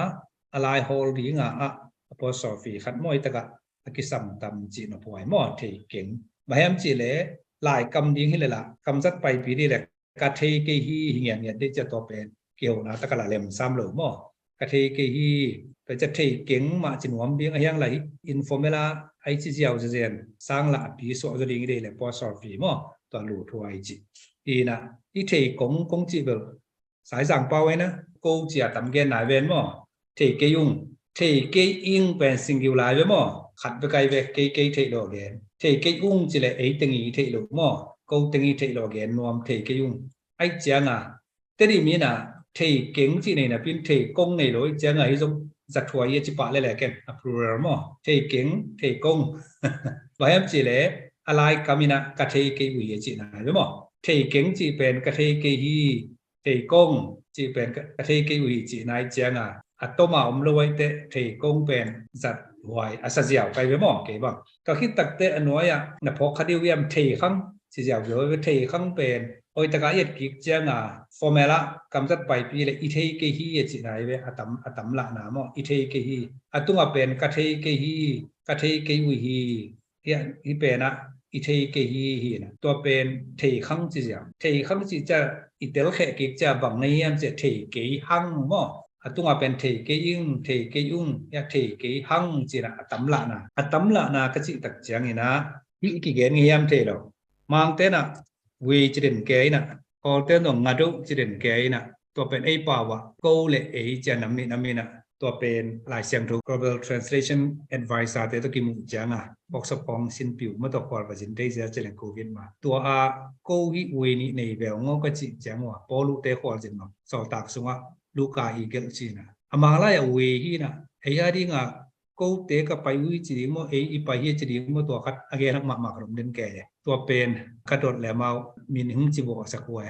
a laihawl dinga ah apostrophe khat maw hi taka a kisam tam cih nophuai maw, thei keng. Bang hiam cih le lai kam ding hi le la kamzat paipi dih le ka thei kei hi, hi ngiatngiat dih cia tua pen kihona taka la lem sam lo maw. Ka thei kei hi, tua cia thei keng mah ci nuam ding a hiang la hi informal a ai ci ziau zezen sang la a pi suah zaw ding i dei le apostrophe maw, tua lu thuai ci. Hina i thei kong, kong cih bel saizang pau aina ko cia tam gen nai ven maw. Thei kei ung, thei kei ing pen singular ve maw. Khat ve kai ve, kei kei theih lo gen. Thei kei ung ci le ei tengi theih lo maw, ko tengi theih lo gen nuam thei kei ung. Aih cianga Tedim ina thei keng cih nei napin thei kong nei lo aih cianga hi zong zathuai ia ci pah lele ken a plural maw. Thei keng, thei kong. Bang hiam cih le a lai kam ina ka thei kei uh hi a cih nai ve maw. Thei keng cih pen ka thei kei hi, thei kong cih pen ka, ka thei kei uh hi cih nai cianga a toma om lo aih teh thei kong pen zathuai a sa ziau kai ve maw, kei bang. Tua khit takte a nuai ah na phawk kha diu hiam thei khang ci ziau ziau ve, thei khang pen hoih taka i et kik cianga formal ah kamzat paipi le i thei kei hi a cih nai ve, a tam, a tam lahna maw, i thei kei hi. A tunga pen ka thei kei hi, ka thei kei uh hi. Hi, hi pen ah i thei kei hi hi na. Tua pen thei khang ci ziang. Thei khang ci cia i tel kheh kik cia bang na hiam cia thei kei hang maw. A tungah pen thei kei ing, thei kei ung, ya thei kei hang ci na a tam lahna. A tam lahna ka cih tak ciangin ah hih i kigen ngei hiam thei lo. Mangte na wei ci den kei na. Kawlte na ngado ci den kei na. Tua pen ei pau ah ko le ei cia nam nih nam ina. Tua pen Lai Siangtho Global Translation Advisor te tawh kimuh cianga workshop kong sin piu ma tawh khual va zin dei zia ci leng covid ma. Tua a ko hi wei nih nei veu ngaw ka cih ciang ua Paulu te khual zin ma. Sawltak sungah Luka i gelh cina. A mang lai a wei hi na. Ei a dinga kote ka pai ui ci ding maw, ei i pai hi ci ding maw, tua khat a gelak mahmah ka rom den kei. Tua pen ka dot le amau min hung ci bawh a sak ua.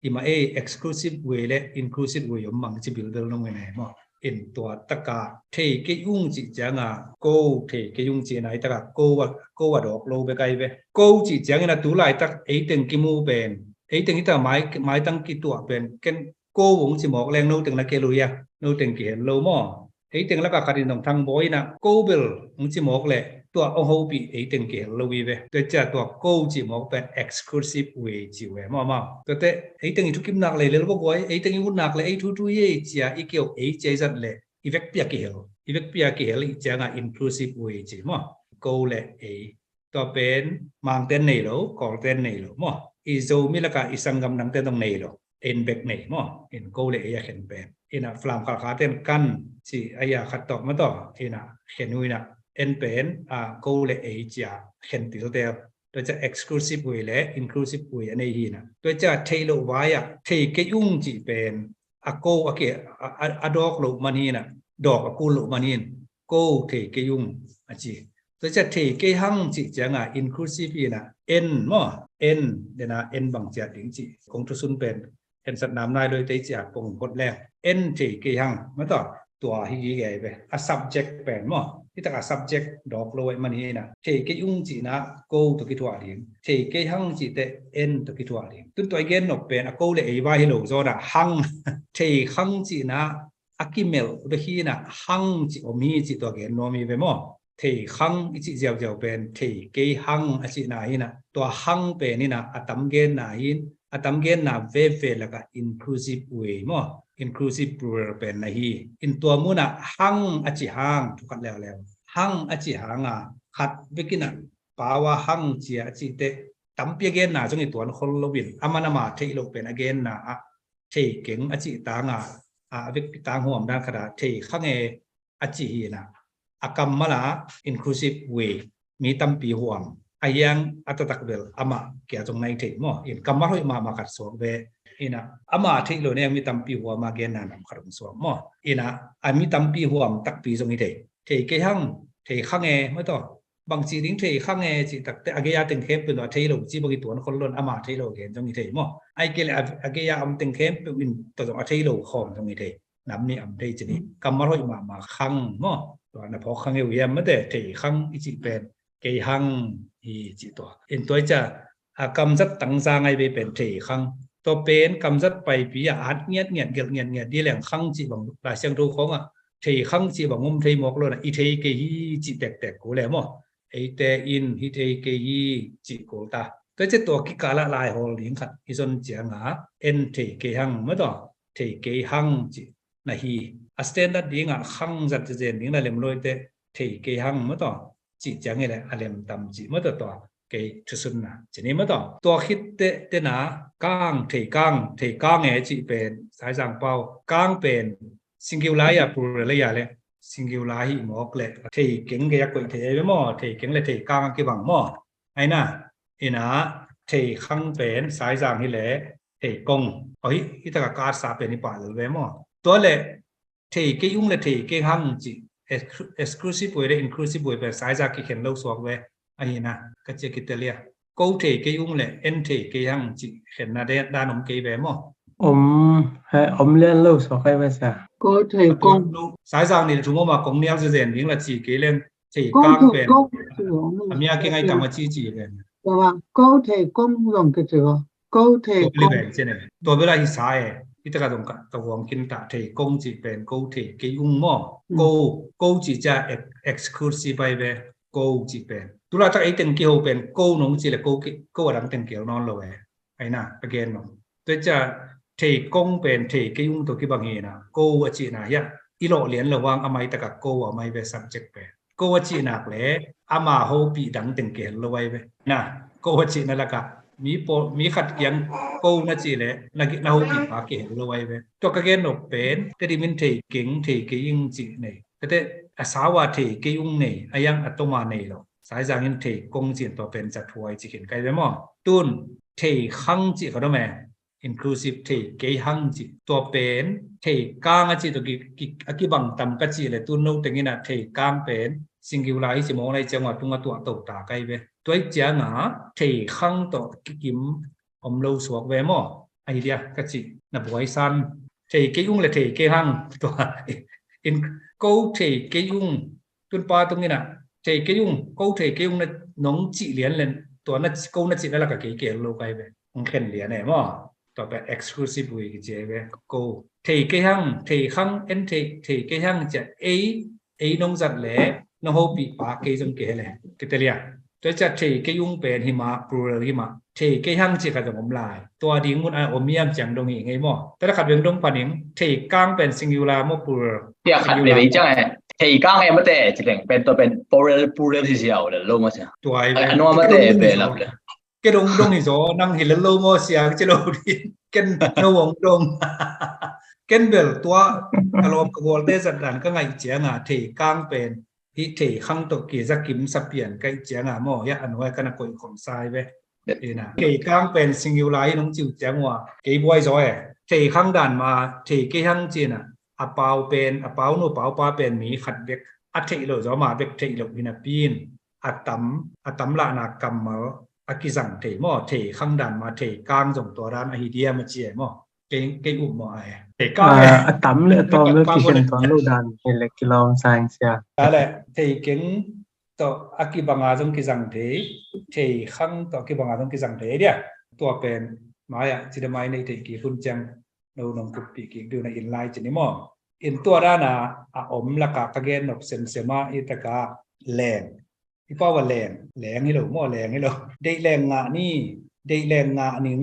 I mah ei exclusive way le inclusive way om mang ci bilbel nong ina maw. In tua taka thei kei ung ci cianga ko thei kei ung ci na i taka ko a, ko a dawk lo be kai be. Ko ci ciangin a tu laitak ei teng kimu pen, ei teng i ta mai, maitang kituah pen ken ko ung ci mawk leng no teng na kei lo ia, no teng kihel lo maw. Ei teng laka khat in dong thang bawi ina ko bel ung ci mawk le tua ong hopih ei teng kihel lo i ve. Tua cia tua ko ci mawk pen exclusive way ci ve maw maw. Tua te ei teng i thukimnak lei lel bawk guai, ei teng i utnak le ei thutu i ei cia i keu ei cia i zat le i vekpi a kihel. I vekpi a kihel i cianga inclusive way ci maw. Ko le ei. Tua pen mangten nei lo, kawlten nei lo maw. I Zomi laka i sanggam nangten dong nei lo. En bek nei maw. In ko le ei a khen pen. Ina Falam khalkha ten kan ci a ia khat tawh ma tawh. Ina khen u ina en pen a ko le ei cia khen tiltel. Tua cia exclusive way le inclusive way a nei hi na. Tua cia thei lo vai a thei kei ung ci pen a ko a ke a, a, a dawk lo man hi na. Dawk a kul lo man hi na. Ko thei kei ung a ci. Tua cia thei kei hang ci cianga inclusive hi na. En maw. En dena en bang cia ding ci. Kong thusun pen en sat nam nai loi tei cia kong hot leng. En thei kei hang ma tawh. Tua hi gige ve. A subject pen maw. Hi taka subject dawk lo ai man hi na. Thei kei ung ci na ko tawh kithuah ding. Thei kei hang ci te en tawh kithuah ding. Tun tua i gen nop pen a ko le ei vai hi lo zaw na hang. Thei khang ci na a kimelh bek hi na hang ci om hi ci tua gen nuam hi ve maw. Thei khang i cih ziauziau pen thei kei hang a cihna hi na. Tua hang pen hi na a tam genna hin a tam genna veve laka inclusive way maw. Inclusive plural pen na hi. In tua muna hang a ci hang thu khat leuleu. Hang a ci hanga khat bek ina pau a hang cia a cihte tampi a genna zong i tuan khol lo in. Aman ama theih loh pen a genna ah thei keng a cih tanga a vekpi tang huam dan khata thei khang e a ci hi na. A kammal a inclusive way mi tampi huam a hiang a taktak bel amah kia zong nai thei maw. In kammal hoih mahmah khat suak ve. Ina ama theih lo neng mi tampi huam a genna nam khat hong suak maw. Ina a mi tampi huam takpi zong i thei. Thei kei hang, thei khang e maw tawh. Bang ci ding thei khang e ci takte a gei a teng khempeuh a thei lo ci bang i tuan khol lon ama thei lo gen zong i thei maw. Ai kei le a gei a am teng khempeuh in tawh zong a thei lo khawm zong i thei. Nam nih am thei ci ni. Kammal hoih mahmah khang maw. Tua na phawk khang e uh hiam mate thei khang i cih pen kei hang hi ci tua. In tua i cia a kamzat tangza ngai bei pen thei khang. Tua pen kamzat paipi a at ngiat ngiat gelh ngiat ngiat di leng khang ci bang Lai Siangtho khawng a thei khang ci bang um thei mawk lo na i thei kei hi ci tektek ku le maw. Eite in hi thei kei hi ci kul ta. Tua i cia tua kikala lai hawl ding khat i zon cianga en thei kei hang maw tawh. Thei kei hang ci na hi. A standard dinga khang zat zen ding la lem loi te thei kei hang maw tawh. Ci ciang i le a lem tam ci maw tawh tua kei thusunna ci ni maw tawh. Tua khit te tena kang thei kang thei kang e ci pen Saizang pau kang pen singular a plural a le singular hi mawk le thei keng gei a koih thei e maw thei keng le thei kang a kibang maw. Aina ina thei khang pen Saizang hi le thei kong ahi hi taka ka sa pen hi pah lel ve maw. Tua le thei kei ung le thei kei hang ci exclusive way le inclusive way pen Saizang kikhen lo suak ve. Ahi na ka cia kitelia ko thei kei ung le en thei kei hang ci khenna dan om kei ve maw. Om he om lian lo suak ai ve sa. Ko thei kong. Saizang ni le thu maw ma kong nial zen ding la ci kei leng thei kang pen a mia kei ngai tam a ci ci ven. Ko thei kong zong ke ci ko thei kong. Tua bela hi sa e. Hi taka zong ka huang kin ta thei kong ci pen ko thei kei ung maw. Ko ci cia exclusive ai ve. ko cih pen. Tulaitak ei teng kiho pen ko nong cih le ko ki, ko a dang teng kihel nawn lo e. Aina, again no. Tua cia thei kong pen thei kei ung tawh kibang hi na. Ko a cihna hiah i lawh lian lo hang a mai taka ko a mai ve subject pen. Ko a cihnak le ama hopih dang teng kihel lo ai ve. Na, ko a cihna laka mi pawl, mi khat kiang ko na cih le na, na hopih pa kihel lo ai ve. Tua ka gen nop pen, Tedim in thei keng, thei kei ing cih nei. Tate a sau a thei kei ung nei, a yang a toma nei lo. Saizang in thei kong cih tua pen zathuai cih khin kai ve maw. Tun thei khang cih ka dom e. Inclusive thei kei hang cih. Tua pen thei kang a cih tua ki, ki, a kibang tam ka cih le tun no tengin a thei kang pen singular hi ci mawng lai ciang ua tung a tuah to ta kai ve. Tua i cianga thei khang tawh kikim om lo suak ve maw? Ai dia ka cih na buai san. Thei kei ung le thei kei hang tua in ko thei kei ung tun pa tungin a thei kei ung, ko thei kei ung na nong cih lian len tua na ko na cih na laka kei kei lo kai ve. Ong khen lian e maw? Tua pen exclusive we kici ai ve. Ko thei kei hang, thei khang, en thei, thei kei hang cia ei, ei nong zat le nong hopih pa kei zong kei he le. Kitelia. Tua cia thei kei ung pen hima, plural hima. Thei kei hang ci khat zong om lai. Tua ding mun a om hiam ciang dong hi ngei maw? Tua khat veng dong paning thei kang pen singular maw plural? Tia khat singular. Veve ciang e. Thei kang e mate ci teng pen tua pen plural, plural hi ziau le lo maw sia. Tua ai ve. Anua mate pen lap le. Ke dong dong hi zaw, nang hi le lo maw sia, ci lo di. Ken no wong dong. Ken bel tua ka lawm ka gual te zat dan ka ngaih cianga thei kang pen hi thei khang tawh kei za kim sa pian ka ih cianga maw, ya a nuai ka na koih khom sai ve. Ina. Thei kang pen singular hi nong ciu ciang ua kei buai zaw e. Thei khang dan ma thei kei hang cina a pau pen, a pau nu pau pa pen mi khat bek a theih lo zaw ma bek theih lo hi napi in a tam, a tam lahna kammal a kizang thei maw, thei khang dan ma thei kang zong tua dan ahi diam a ci e maw? Kei, kei up maw ai? Thei kang e. A tam le a tawm le kikhen tuan lo dan hi le kilawm sa ing sia. Ka le thei keng tawh a kibanga zong kizang thei, thei khang tawh a kibanga zong kizang thei dia. Tua pen mai-ah cidamai nei thei kik hun ciang no nong kuppih kik diu na in lai cin i maw? In tua dana a om laka ka gen nop semsema i taka leng. I pau a leng, leng hi lo maw, leng hi lo. Deih leng ngah ni, deih leng ngah ning,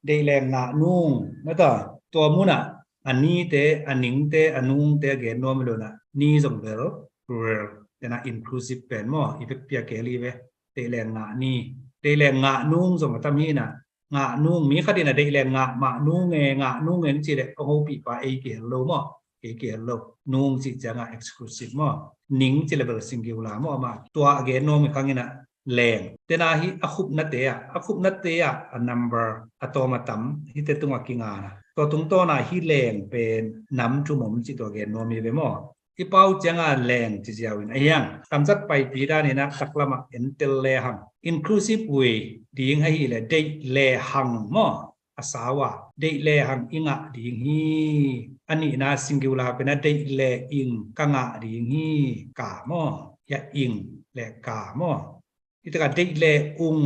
deih leng ngah nung. Na ta, tua muna a nite, a ningte, a nungte a gen nuam hi lo na. Ni zong bel plural, tena inclusive pen maw, i pekpia keli ve. Deih leng ngah ni, deih leng ngah nung zong a tam hi na. Ngah nung, mi khat in a deih le ngah mah nung e, ngah nung e ci le a hopih pa ei kihel lo maw? Ei kihel lo. Nung ci cianga exclusive maw? Ning ci le bel singular maw? Ama tua a gen nuam i khang in a leng. Tena hi a khupnate ah, a khupnate ah a number a tawm a tam hi te tunga kingana. Tua tungtawna hi leng pen nam thum om ci tua gen nuam hi ve maw? I pau cianga leng ci ziau in a hiang. Kamzat paipi dan in a taklamah entel le hang. Inclusive way ding ahi le deih le hang maw? A sau a deih le hang i ngah ding hi. A nihna singular pen a deih le ing ka ngah ding hi. Ka maw? Ya ing le ka maw? I taka deih le ung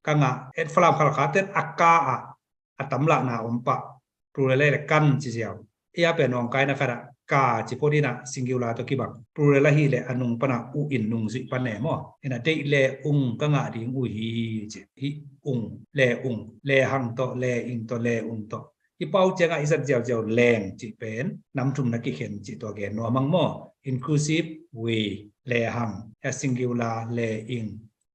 ka ngah. Et Falam Khalkha ten a ka ah a tamlahna om pah. Plural le kan ci ziau. Ei a pen nawngkaina khat ah ka ci phot in a singular tawh kibang. Plural ahi le a nung pana u in nung zuih pan ne maw? Ina deih le ung ka ngah ding uh hi ci. Hi ung, le ung, le hang tawh, le ing tawh, le ung tawh. I pau ciangah i zat ziauziau leng cih pen nam thum na kikhen cih tua gen nuam hang maw? Inclusive way, le hang, a singular, le ing.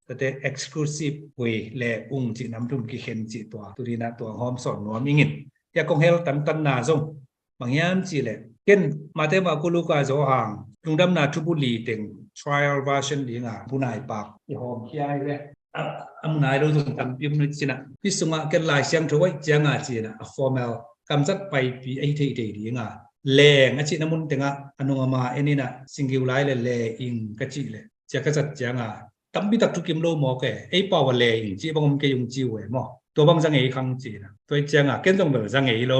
Tate exclusive way, le ung cih nam thum kikhen cih tua. Tulina tua hawm sawn nuam ingin. Ya kong hel tantanna zong. Bang hiam cih le. Ken Mate, Maku, Luka, Johan. Lungdamna thubu li teng trial version dinga. Bunai pak. I hawm hiai le. A, a munai lo zong tampi om na cina. Hi sungah ken Lai Siangtho aih cianga cina. A formal. Kamzat paipi ahi theithei dinga. Leng a cihna mun tengah. A nung ama enina. Singular le le ing ka cih le. Cia ka zat cianga. Tampi tak thukim lo mawk e, ei pau a le ing ci bang om kei ung ci uh e maw? Tua bang za ngei khang cina. Tua i cianga, ken zong bel za ngei lo.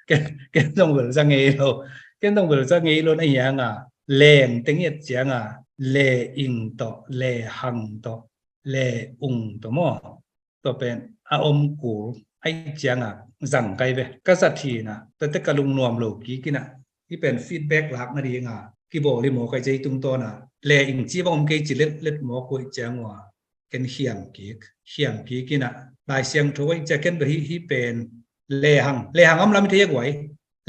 Ken, ken zong bel za ngei lo. Ken zong bel za ngei lo na hianga, leng teng i et cianga, le ing tawh, le hang tawh, le ung tawh maw? Tua pen a om kul, aih cianga, zang kai ve. Ka zat hina, tua te ka lungnuam lo kikina, hi pen feedback lak nadinga kibawl hi maw kai cei tungtawna le ing ci bang om kei ci letlet mawk uh ih ciang uh a, ken khiam kik, khiam kik in ah, Lai Siangtho ih ciang ken bel hih, hih pen lehang, lehang om lam i thei a guai,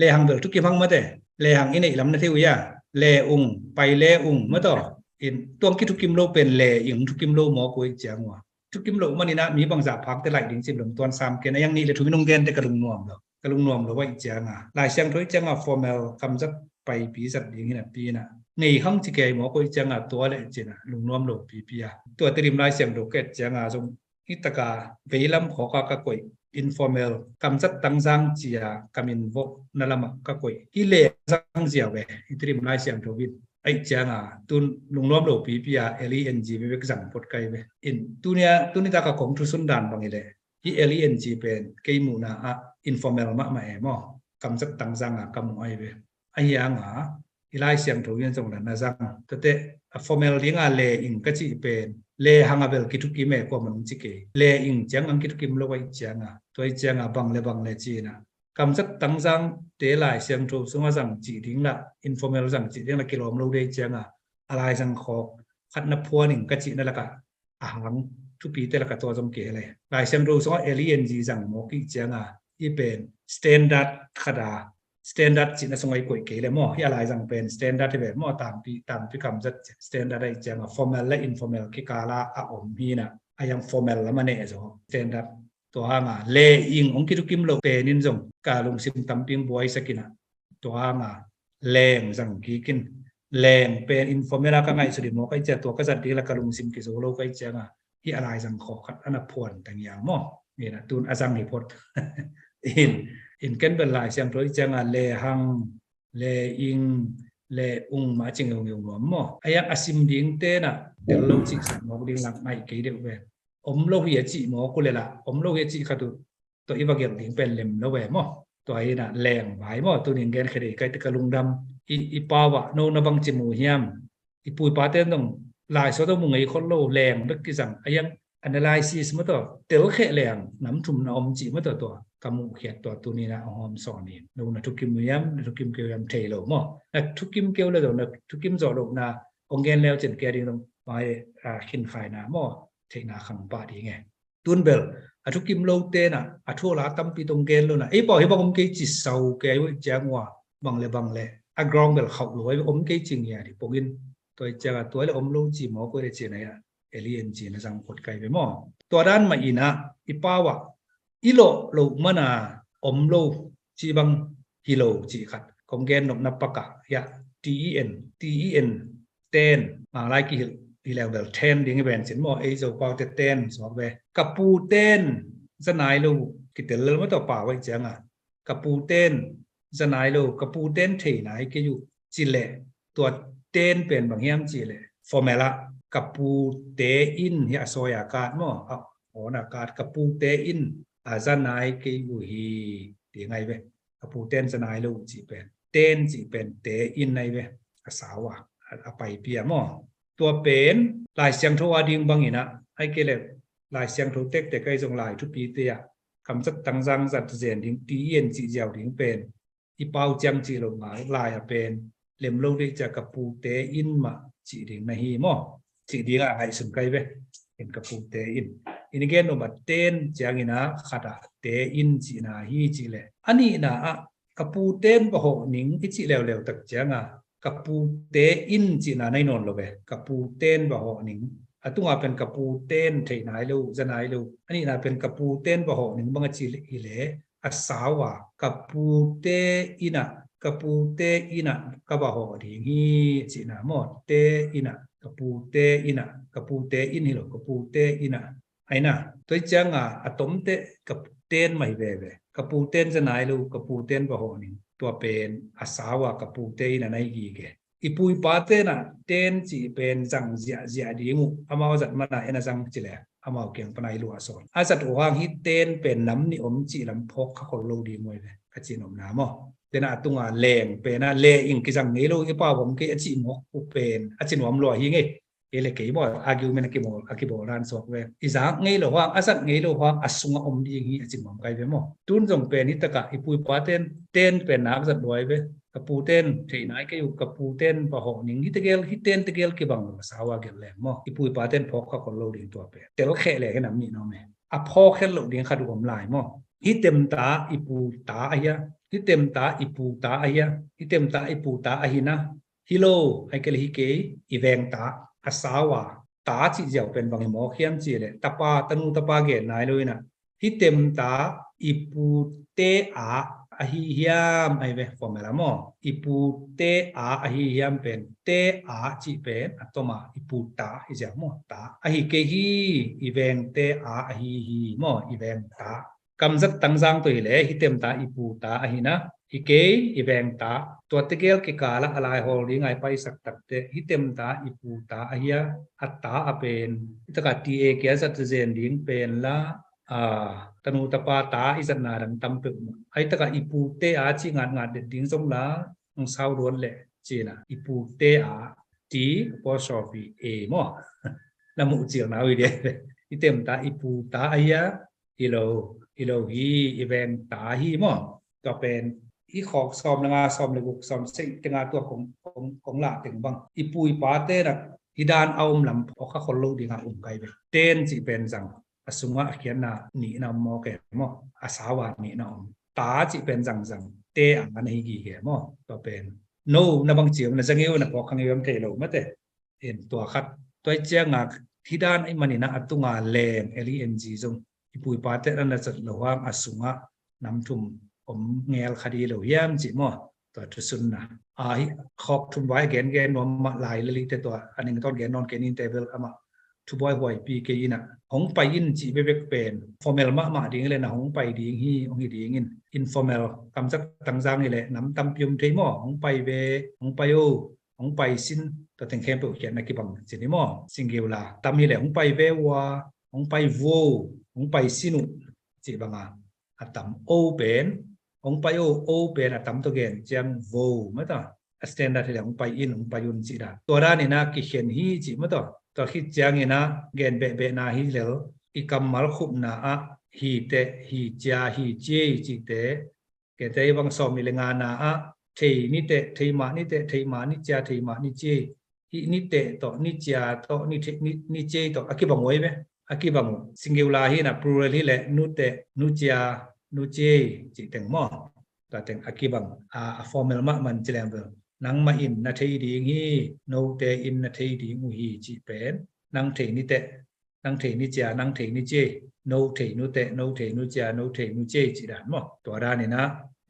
lehang bel thukim hang mate, lehang i neih lam na thei uh ia, le ung, pai le ung mataw, in tuang kithukim lo pen le ing thukim lo mawk uh ih ciang uh a, thukim loh manin ah mi bangzah phakte laih ding cin lungtuan sam ken a, iang nih le thum i nung gente ka lungnuam lo, ka lungnuam lo aih cianga, Lai Siangtho ih cianga formal kamzat paipi zat ding hi napi in ah, nei hang ci kei mawk uh ih cianga, tua le cin ah lungnuam lo pipi a, tua Tedim Lai Siangtho ka et cianga zong hi taka veilam khawka ka koih, informal kamzat tangzang cia ka min vohna lamah ka koih hi le zang ziau ve, i Tedim Lai Siangtho in aih cianga tun lungnuam lo pipi a, L E N G vevek zang phot kai ve. In tunia, tuni taka kong thusun dan bang hi leh, hi L E N G pen kei muhna ah informal mahmah e maw, kamzat tangzanga ka muh ahi ve. Ahi hanga i Lai Siangtho in zong la na zang, tate a formal dinga le ing ka cih pen le hanga bel kithukim e, kua man ci kei, le ing ciang ang kithukim lo aih cianga, tua ih cianga bang le bang le cina kamzat tangzangte Lai Siangtho sunga zang cih ding la, informal zang cih ding la kilawm lo dei cianga, a laizang khawk khat na phuan ing ka cihna lakah a hang thupite lakah tua zong kihel e. Lai Siangtho sunga L E N G zang mawk ih cianga, i pen standard khat a, standard cihna sunga i koih kei le maw, hi a laizang pen standard hi ve maw, tangpi, tangpi kamzat standard aih cianga formal le informal kikala a om hi na, a iang formal lama neh zaw standard. Tua hanga le ing ong kithukim lo pen in zong ka lungsim tampi ong buaisak in ah, tua hanga leng zang kikin, leng pen informal a ka ngaihsut hi mawk aih cianga, tua ka zat ding la ka lungsim kizo lo ka ih cianga, hi a laizang khawk khat ana phuan tang iang maw, ina tun a zang hi phot. In, in ken bel Lai Siangtho ih cianga le hang, le ing, le ung mah a ci ngeungeu nuam maw. A iang a sim dingte na tel lo cihsak mawk ding lak ngaih kei deuh ve. Om lo hi a cih mawk uh le la, om lo hi a cih khat uh, tua i va gelh ding pen lem lo ve maw. Tua hi na leng vai maw, tunin gen khe dei kai te ka lungdam. I, i pau ah no na bang ci mu hiam? I pu i pate zong Lai Siangtho mu ngei khol lo, leng bek kizang, a iang analysis maw, tua tel kheh leng nam thum na om cih maw, tua, tua ka muh khiat tua tuni na a hawm sawn in. No na thukim uh hiam, na thukim keu hiam thei lo maw. Na thukim keu le zong, na thukim zawh lo na ong gen leu cin kia ding zong mai, a, khin khai na maw, theihna khang pah ding e. Tun bel a thukim lote na, a thu a la tampi tong gen lo na, ei pau hi bang om kei ci sau kei uh ciang ua, bang le bang le a ground bel khauh lo, ei om kei ci ngia di pongin, tua i cianga tua le om lo ci mawk uh le ci na ia, L E N G na zang phot kai ve maw. Tua dan mah ina i pau ah i lawh loh mana om lo ci bang hi lo ci khat kong gen nopna pakah ia, T E N, T E N, ten, Manglai kihilh hi leng bel ten ding hi ven cin maw, ei Zopaute ten suak ve. Ka pu ten za nai lo kitel lel maw, tua pau aih cianga ka pu ten za nai lo, ka pu ten thei nai kei uh ci leh, tua ten pen bang hiam ci leh, formula, ka pute in hi a sawi a kat maw, a awn a kat, ka pute in a za nai kei uh hi, ti ngai ve. Ka pu ten za nai lo uh cih pen, ten cih pen te in nai ve, a sau a, a, a paipi a maw. Tua pen Lai Siangtho a ding bangin ah, ai kei le Lai Siangtho tektek ai zong Lai thupite ah kamzat tangzang zat zen ding, T E N cih ziau ding pen i pau ciang cih lo ngal, Lai a pen lem lo dei cia ka pute in mah cih ding na hi maw. Cih ding a ngaihsun kai ve. In ka pute in. In i gen um a ten ciangin a khat a te in cihna hi cih leh, a nihna ah ka pu ten va hawh ning i cih leuleu tak cianga ka pute in cihna nai nawn lo ve. Ka pu ten va hawh ning. A tunga pen ka pu ten thei nai lo, za nai lo. A nihna pen ka pu ten va hawh ning bang a ci leh hi leh, a sau a, ka pute in ah, ka pute in ah ka va hawh ding hi cihna maw. Te in ah, ka pute in ah, ka pute in hi lo, ka pute in ah. Aina, tua i cianga a tomte ka pu ten mah hi veve. Ka pu ten za nai lo, ka pu ten va hawh ning. Tua pen a sau a, ka pute in ah nai gige. I pu i pate na ten cih pen zang ziahziah ding uh, amau zat mana en a zang ci le amau kiang pana i luah sawn. A zat uh hang hi ten pen nam nih om cih lam phawk kha khol lo ding uh hi ve, ka ci nopna maw. Tena a tunga leng pen a le ing kizang ngei lo, i pau bang kei a cih mawk uh pen a ci nuam lua hi ngei. Kei le kei maw, argument a kibawl, a kibawl dan suak ve. I zak ngei lo hang, a zat ngei lo hang a sunga om ding hi a ci nuam kai ve maw. Tun zong pen hi taka i pu i pa ten, ten pen nak zat lua hi ve. Ka pu ten thei nai kei uh, ka pu ten va hawh ning, hih tegel, hih ten tegel kibang lo, a sau a gelh leng maw. I pu i pa ten phawk kha khol lo ding tua pen. Tel kheh leng hi nam nih na om e. A phawk khen loh ding khat uh om lai maw. Hih temta i pu ta ahi a, hih temta i pu ta ahi a, hih temta i pu ta ahi na. Hi lo, ahih kei leh hi kei, i veng ta, a sau a, ta cih ziau pen bang i mawk hiam cih leh, tapa, tanu tapa gen nai lo in a, hih temta i pute a ahi hiam, ahi ve, formula maw. I pute a ahi hiam pen, te a cih pen a tom a, i pu ta hi ziau maw, ta. Ahi kei hi, i vengte a ahi hi maw, i veng ta. Kamzat tangzang tawh hi leh, hih temta i pu ta ahi na, hi kei, i veng ta. Tua tegel kikal ah a laihawl ding a i paisak takteh, hih temta i pu ta ahi a, a ta a pen, hih tak a ti a kia zat zen ding pen la, a, tanu tapa ta i zatna dang tam peuhmah. Ahih tak a i pute a cih ngatngat det ding zong la, hong sau luat leh, ci-in a, i pute a, ti apostrophe a maw. Na muh cil na uh hi dia. Hih temta i pu ta ahi a, hi lo, hi lo hi, i veng ta hi maw. Tua pen, i khawk sawm le nga, sawm le guk, sawm sagih teng a tua kong, kong, kong lah teng bang. I pu i pa te na, hih dan a om lam, phawk kha khol lo ding a om kei ve. Ten cih pen zang, a sungah a khiatna nihna om maw ke maw. A sau a nihna om. Ta cih pen zangzang, te a na hi gige maw. Tua pen. No, na bang ci om, na za ngei uh, na phawk kha ngei uh om thei lo mate. En tua khat. Tua ciang a, hih dan ahih manin a, a tung a leng, L E N G zong. I pu i pa te na na zat lo hang a sungah nam thum om ngel kha di lo hiam ci maw. Tua thusunna. A hi, khawk thum vai gen gen nuam mah lai le li te tua, a ning tawn gen nawn kei ning te bel amah thubuai huaipi kei in a, hong pai in cih bekbek pen, formal mahmah ding hi leh na hong pai ding hi, hong hi ding in. Informal, kamzat tangzang hi leh nam tampi om thei maw, hong pai ve, hong pai o, hong pai sin, tua teng khempeuh khiatna kibang ci ni maw. Singular tam hi leh hong pai ve ua, hong pai vuo, hong pai sin uh, cih bang a, a tam o pen, hong pai o, o pen a tam tawh gen ciang vo mah ta. A standard hi leh hong pai in, hong pai un cih dan. Tua dan in a kikhen hi cih mah ta. Tua khit ciangin a gen behbehna hi lel, i kammal khupna ah hi teh, hi cia, hi ciei cihte, kei te i bang sawm nih le ngana ah thei ni teh, thei mah ni teh, thei mah ni cia, thei mah ni ciei. Hih ni teh tawh, ni cia tawh, ni thei, ni, ni ciei tawh a kibang uh ahi ve. A kibang uh. Singular hi na, plural hi leh nu teh, nu cia, nu ciei cih teng maw. Tua teng a kibang, a, a formal mahmah ci leng bel, nangmah in na thei ding hi, note in na thei ding uh hi cih pen, nang thei ni teh, nang thei ni cia, nang thei ni ciei, no thei nu teh, no thei nu cia, no thei nu ciei cih dan maw. Tua dan in a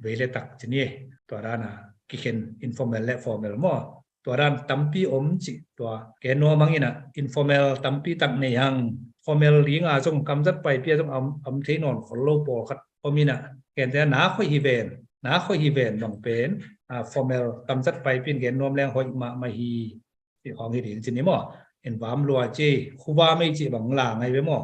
vei le tak ci ni. Tua dan a kikhen informal le formal maw. Tua dan tampi om cih tua. Kei nuam hang in a informal tampi tak nei hang. Formal ding a zong kamzat paipi a zong om, om thei nawn khol lo pawlkhat om in a. Kei te na hoih hi ven, na hoih hi ven bang pen, a, formal kamzat paipi in gen nuam leng hoih mahmah hi. Cih khawng hi ding ci ni maw. En vam lua ci, khuva mei cih bang la ngai ve maw.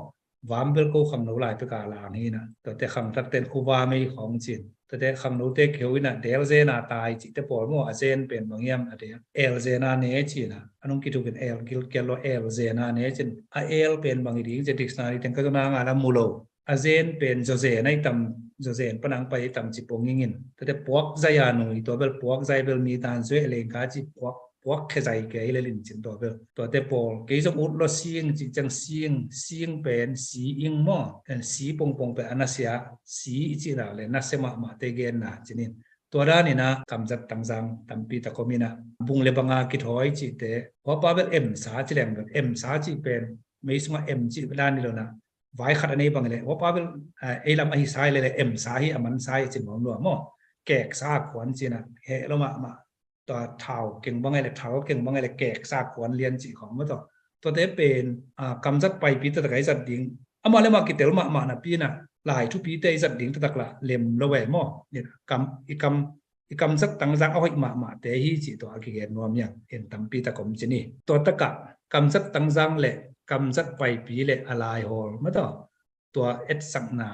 Vam bel ko khangno lai pek a lang hi na. Tuate khangthak ten khuva mei khawng cin. Tuate khangnote keu in a del zen a tai cihte pawl maw, a zen pen bang hiam a del. El zen a ne cin a. A nung kithuk in el gil kial lo el zen a ne cin. A el pen bang hi ding ci dictionary teng ka zon a ngal a mu lo. A zen pen zaw zen a i tam, zaw zen pan a hong pai i tam ci pong ing in. Tuate puak zai a nung i tua bel puak zai bel mi tan zueh leng ka ci puak puak khe zai kei le lin cin tua bel. Tuate pawl, kei zong ut lo sing, cih ciang sing, sing pen, si ing maw. En si pongpong pen, a nasia, si i cih na le, nasia mahmah te genna, cinin. Tua dan in a, kamzat tangzang, tampi tak om in a, bung le bang a kithawi cihte, huapa bel em sa, ci leng bel, em sa cih pen, mei sungah em cih dan ni lo na, vai khat a nei bang le, huapa bel, eh, ei lam ahi sa le le, em sa hi, a man sa hi, cin mawm lua maw. Kek sa kuan cin a, heh lo mahmah. Tua thau keng bang ai le, thau keng bang ai le, kek sa kuan lian cih khawng maw tua. Tuate pen, a, kamzat paipi taktak a i zat ding. Amah le amah kitel mahmah napi in a, lai thupite i zat ding taktak la lem lo ve maw. Kam, i kam, i kamzat tangzang a hoih mahmahte hi cih tua a kigen nuam hiang. En tampi tak om ci ni. Tua takah kamzat tangzang le kamzat paipi le a laihawl maw tua. Tua etsakna,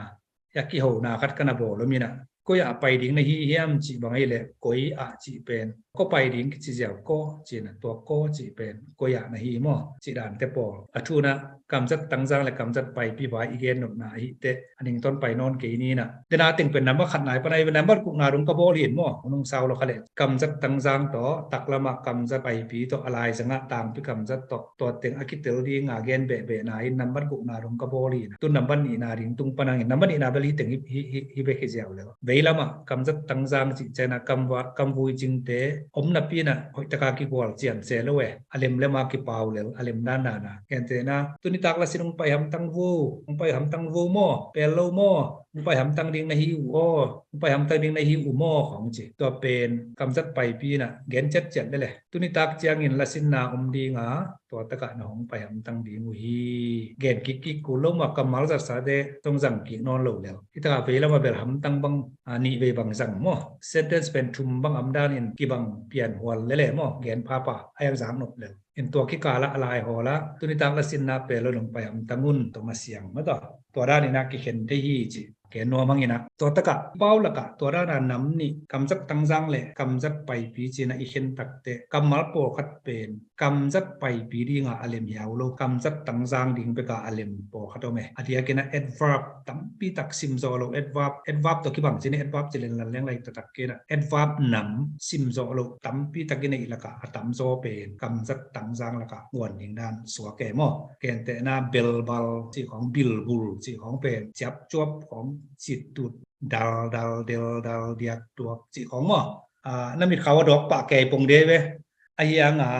a kihona khat ka na bawl om in a, koi ah pai ding na hi hiam cih bang ahih leh koi ah cih pen, ko pai ding kici ziau ko cihna, tua ko cih pen koi ah na hi maw cih dante pawl. A thuna kamzat tangzang le kamzat paipi vai i gen nopna ahih teh a nington pai nawn kei ni na. Dena teng pen nambat khatna i pan a i nambat gukna rung ka bawl hi maw, nung sau lo kha leh kamzat tangzang tawh taklamah kamzat paipi tawh a laizangah tangpi kamzat tawh tua teng a kitel dinga gen behbehna in nambat gukna rung ka bawl hi na. Tu nambat nihna ding tung pan hangin nambat nihna bel hi teng hi, hi, hi, hi bek hi ziau lel. Veilamah kamzat tangzang cih ciangin a kamvui cingte om napi in a hoihtaka kigual cian se lo e. A lemlema kipau lel, a lem dandan a. Gentehna tunitak lasin hong pai hamtang vu, hong pai hamtang vu maw, pel lo maw, hong pai hamtang ding na hi uh aw, hong pai hamtang ding na hi uh maw khawng ci. Tua pen kamzat paipi in a gen ciatciat lel e. Tunitak ciangin lasinna om dinga tua takah na hong pai hamtang ding uh hi. Gen kikkik kul lo mah kammal zatsate zong zang kik nawn lo lel. Hi takah veilamah bel hamtang bang, a, nih vei bang zang maw. Sentence pen thum bang om danin kibang pianhual lel e maw. Gen phapha a iang zak nop lel. In tua kikalah a laihawl ah tunitak lasinna pel lo nong pai hamtang un tawh masiang maw tawh. Tua danin a kikhen thei hi ci. Gen nuam hangin a tua takah pau lakah tua dana nam nih kamzat tangzang le kamzat paipi cina i khen takteh kammal pawlkhat pen kamzat paipi dinga a lem hiau lo, kamzat tangzang ding beka a lem pawlkhat om e. A diakin a adverb tampi tak simzawh lo, adverb, adverb tawh kibang cina adverb ci lenlan leng lai taktak kina adverb nam simzawh lo tampi tak i neih lakah a tamzaw pen kamzat tangzang lakah guan ding dan suak e maw. Gentehna belbal cih khawng, bilbul cih khawng pen ciapcuap khawng, cittut, daldal, deldal, diakduak cih khawng maw. A, na mitkhau a dawk pah kei pong de ve. A hiang a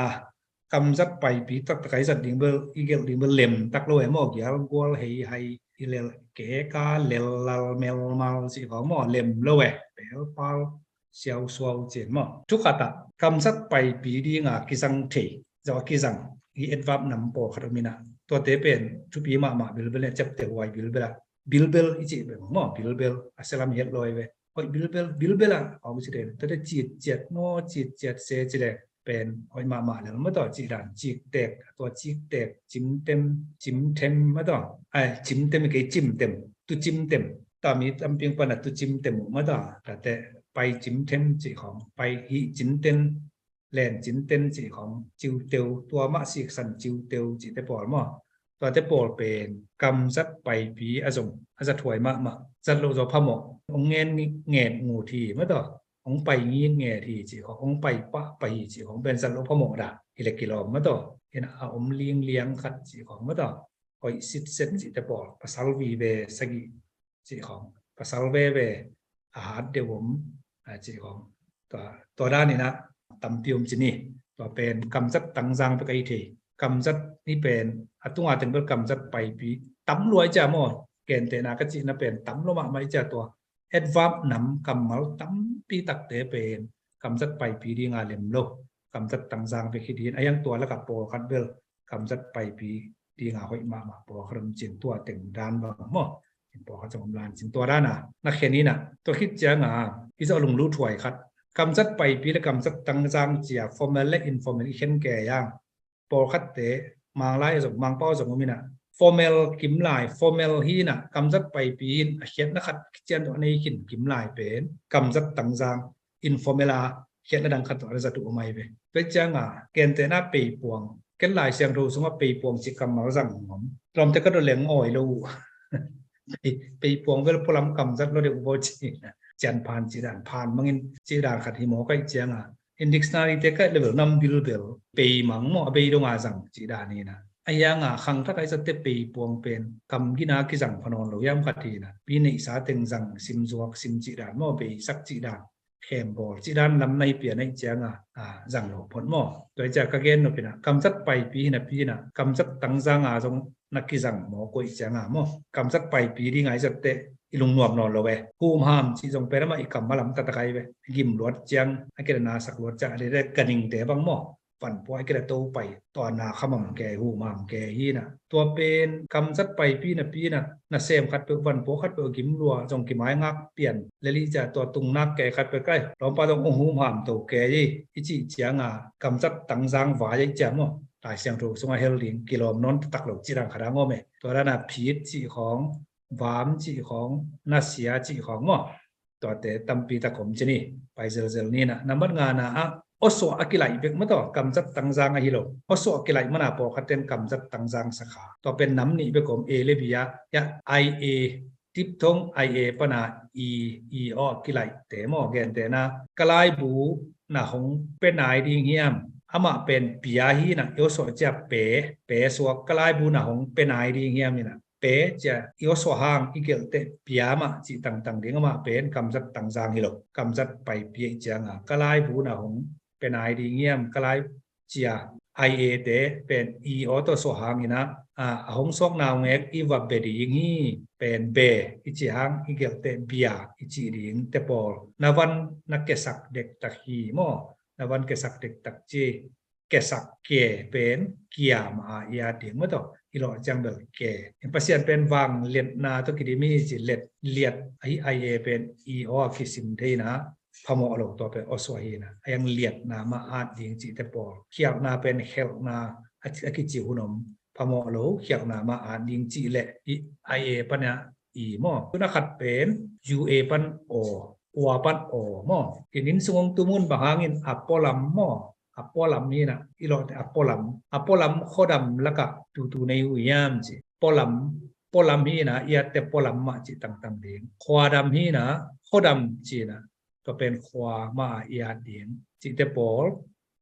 kamzat paipi taktak a i zat ding bel, i gelh ding bel lem tak lo e maw. Gialgual, heihai, i lel, keka, lellal, melmal cih khawng maw, lem lo e. Pelpal, siausuau cin maw. Thukhat ah kamzat paipi dinga kizang thei, zawh a kizang i adverb nam pawlkhat om in a, tuate pen thupi mahmah bilbel in a, ciapteh huai bilbel a, bilbel i cih bel maw, bilbel a sia lam i het lawi ve. Hoih bilbel, bilbel a, a om ci den, tuate citciat maw, citciat se ci le pen hoih mahmah lel maw tawh, cih dan, ciktek, tua ciktek, cimtem, cimtem maw tawh, ai, cimtem kei, cimtem, tu cimtem, tua mi tamping pan a tu cimtem uh maw tawh, tuate pai cimtem cih khawng, pai hih cimtem, len cimtem cih khawng, ciuteu, tua mah siksan ciuteu cihte pawl maw. Tuate pawl pen kamzat paipi a zong a zat huai mahmah, zat loh zaw phamawh, hong ngen nget ngut hi maw tawh, hong pai ngitnget hi cih khawng, hong pai pahpah hi cih khawng pen zat loh phamawh dan hi le kilawm maw tawh. Hi na a om lingliang khat cih khawng maw tawh, hoih sitset cihte pawl, pasal vive sagih cih khawng, pasal veve a hat deuh om, a, cih khawng. Tua, tua dan in a tampi om ci ni. Tua pen kamzat tangzang bek a hi thei. Kamzat ni pen a tunga teng bel kamzat paipi tam lua i cia maw. Gentehna ka cihna pen tam lua mahmah i cia tua adverb nam kammal tampi takte pen kamzat paipi dinga lem lo, kamzat tangzang bek hi ding. A hiang tua lakah pawlkhat bel kamzat paipi dinga hoih mahmah pawlkhat om cin, tua teng dan bang maw. Cin pawlkhat zong om lan cin, tua dana na khen in a, tua khit cianga i zawh lunglut huai khat, kamzat paipi le kamzat tangzang cia formal le informal i khen kei a, pawlkhatte Manglai a zong, Mangpau a zong om in a, formal kimlai, formal hi in a, kamzat paipi in a khiatna khat kician tawh a nei khin kimlai pen kamzat tangzang, informal a khiatna dang khat tawh a na zat uh om ahi ve. Tua cianga gentehna peipuang, ken Lai Siangtho sungah peipuang cih kammal zang ngam, lawmte ka dot leng awi lo uh. Pei, peipuang bel pualam kamzat lo deuh uh baw ci, cian phan cih dan, phan mangin cih dan khat hi maw kaih cianga. In dictionary te kaih level nam bilbel, pei mang maw, a bei donga zang cih dan hi na. A hianga khangthak a i zatte peipuang pen kam gina kizang pha nawn lo hiam khat hi na. Pi neihsa teng zang, simzuak, sim cih dan maw, beisak cih dan, khembawl cih dan lam na hi pian a i cianga, a, zang lo phot maw. Tua i cia ka gen nop in a, kamzat paipi hi napi in a, kamzat tangzanga zong na kizang maw koih cianga maw. Kamzat paipi dinga i zatte i lungnuam nawn lo e. Humham cih zong pen amah i kammal lam taktak ahi ve. Gim luat ciang, a kidana sak luat ciang, a dede ganingte bang maw. Vanpua a kila to pai, tua na khamam ke, humam ke hi na. Tua pen kamzat paipi napi in a, nasem khat peuh, vanpua khat peuh gim lua, zong kimai ngak pian lel i cia, tua tung nak ke khat peuh kai, lawmpa zong hong humham to ke hi, i cih cianga kamzat tangzang vai a i cia maw. Lai Siangtho sungah hel ding, kilawm nawn taktak lo cih dan khat a ngawm e. Tua dana phit cih khawng, vam cih khawng, nasia cih khawng maw. Tuate tampi tak om ci ni, pai zelzel ni na. Nambat ngana ah, awsuah a kilaih bek mataw, kamzat tangzang ahi lo. Awsuah kilaih mana pawlkhat ten kamzat tangzang sakha. Tua pen nam nih bek om, A le B ah, ya, I A, dipthong I A pana I, I aw kilaihte maw, gentena, ka laibu na hong pe nai ding hiam? Amah pen pia hi na, i awsuah cia pe, pe suak, ka laibu na hong pe nai ding hiam hi na, pe cia i awsuah hang i gelhteh pia mah cih tangtang ding, amah pen kamzat tangzang hi lo, kamzat paipi cianga, ka laibu na hong pe nai ding hiam, ka lai cia, I A te pen I aw tawh suah hangin ah, a, a hong suakna hong ek i va be ding hi, pen be i cih hang i gelhteh bia i cih ding te pawl. Na van na kesak dektak hi maw, na van kesak dektak ci, kesak ke pen kia mah a i at ding mataw, i lawh ciang bel ke. Pasian pen vangliatna tawh kidim hi ci, liat, liat ahi, I A pen I aw a kisim thei na, phamawh lo, tua pen awsuah hi na, a yang liatna mah at ding cihte pawl. Khialhna pen khelhna a, a kici hun om, phamawh lo, khialhna mah at ding cih leh i, I A pana I maw. Tuna khat pen U A pan aw, ua pan aw maw. Inn sung hong tum hun bang hangin a pualam maw, a pualam hi na, i lawhte a pualam, a pualam khuadam lakah tutu nei uh hiam ci. Pualam, pualam hi na, i atte pualam mah cih tangtang ding. Khuadam hi na, khuadam ci na, tua pen khua mah a i at ding cihte pawl.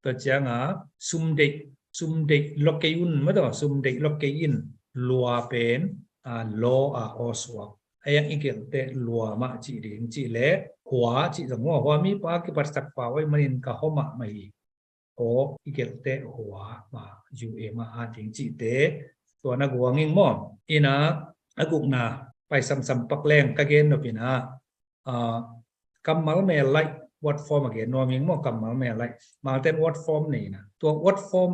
Tua cianga sum deih, sum deih lo kei un mataw, sum deih lo kei in, lua pen, a, law a aw suak. A yang i gelhteh lua mah cih ding cih leh hua cih zong, hua, hua mipa kipatsak pau ahih manin ka hua mahmah hi. Aw i gelhteh hua mah, U A mah at ding cihte. Tua na guang ing maw. Ina, a gukna, pai samsam pak leng ka gen nop ina, a, kammal mel laih, what form a gen nuam ing maw, kammal mel laih. Mangten what form nei na. Tua what form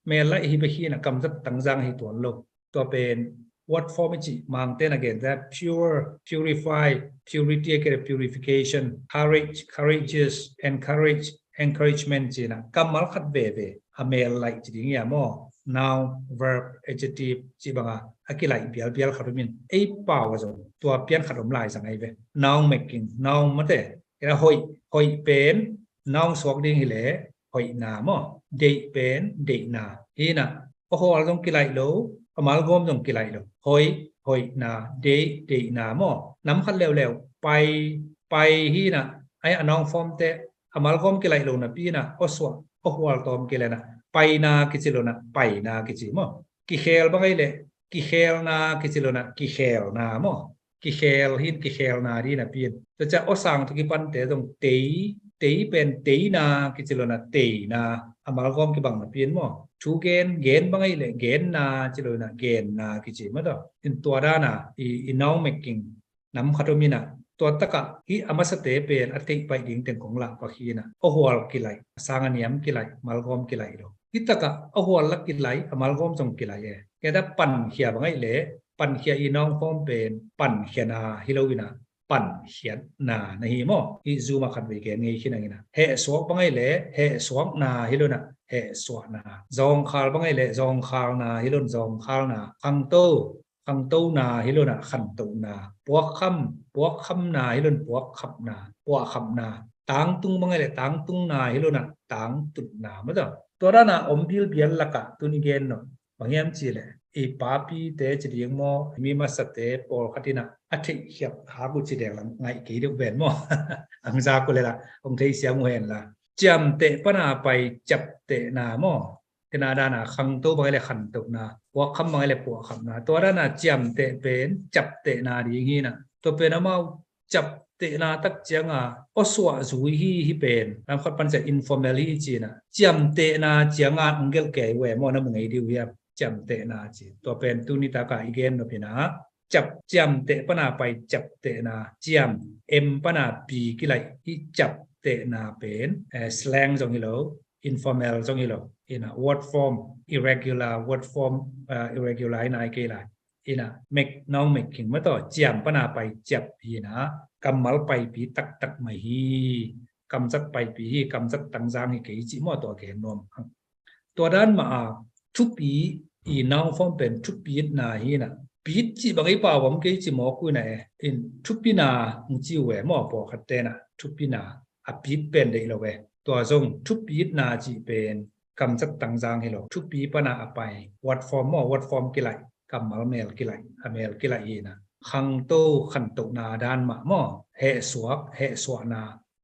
mel laih hi bek hi na, kamzat tangzang hi tuan lo. Tua pen what form i cih, Mangten a gen ta, pure, purify, purity a kei leh purification, courage, courageous, encourage, encouragement ci na, kammal khat veve a mel laih ci ding hi a maw. Noun, verb, adjective cih banga a kilaih bialbial khat om in, ei pau a zong tua pian khat om lai zang ahi ve. Noun making, noun mate, ina hoih, hoih pen noun suak ding hi leh hoihna maw. Deih pen deihna hi na, a hual zong kilaih lo, a malgawm zong kilaih lo. Hoih, hoihna, deih, deihna maw. Nam khat leuleu, pai, pai hi na, ai a noun form te, a malgawm kilaih lo napi na, a suah, a hual tawm kilaih na, paina kici lo na, paina kici maw. Kikhel bang ahi leh, kikhelna kici lo na, kikhelna maw. Kikhel hin, kikhelna ding napi in. Tua ciah awsang tawh kipante zong tei, tei pen teina kici lo na, teina. A malgawm kibang napi in maw. Thu gen, gen bang ahi leh genna ci lo na, genna kici mataw. In tua dana i, i noun making nam khat om ina, tua takah hih a masate pen a theih paih ding teng kong lah pak hi na, a hual kilaih, a sang a niam kilaih, malgawm kilaih lo. Hih takah a hual la kilaih, a malgawm zong kilaih e. Kei ta pankhia bang ahi leh, pankhia i noun form pen pankhiana hi lo ina, pankhiatna na hi maw. Hih Zoom a khat vei gen ngei khin ang ina. Hehsuak bang ahi leh, hehsuakna hi lo na, hehsuahna. Zawngkhal bang ahi leh, zawngkhalna hi lo na, zawngkhalna. Khangto, khangtona hi lo na, khantohna. Puakkham, puakkhamna hi lo na, puakkhamna, puahkhamna. Tangtung bang ahi leh, tangtungna hi lo na, tangtunna. Mataw. Tua dana om bilbial lakah tuni gen nop bang hiam cih leh, i papite ci ding maw, mi masate pawlkhat ina a theihkhiat hak uh ci deng lam ngaih kei deuh ven maw. Ang zak uh leh la, hong theisiam uh hen la. Ciamteh pana pai ciaptehna maw. Tua dana khangto bang ahi leh khantohna, puakkham bang ahi leh puahkhamna. Tua dana ciamteh pen ciaptehna ding hi na. Tua pen amau ciaptehna tak cianga awsuah zui hi, hih pen lamkhat pan ciah informal hi ci na. Ciamtehna cianga ang gelh kei ve maw, na mu ngei ding uh hiam? Ciamtehna ci. Tua pen tuni taka i gen nop ina, ciap, ciamteh pana pai ciaptehna. Ciam, M pana P kilaih, hih ciaptehna pen, eh, slang zong hi lo, informal zong hi lo. Ina word form, irregular, word form, eh, irregular ina i kei lai. Ina make, noun making mataw, ciam pana pai ciap hi na, kammal paipi taktak mai hi, kamzat paipi hi, kamzat tangzang hi kei ci maw, tua gen nuam. Tua dan mah a, thupi, i noun form pen thupitna hi na, Pit cih bang i pau om kei ci mawk uh ina e. In thupina ng ci uh e maw, pawlkhat tena thupina a pit pen deih lo e. Tua zong thupitna cih pen kamzat tangzang hi lo. Thupi pana a pai word form maw, word form kilaih, kammal mel kilaih, a mel kilaih hi ina. Khangto, khantohna dan mah maw, hehsuak, hehsuahna,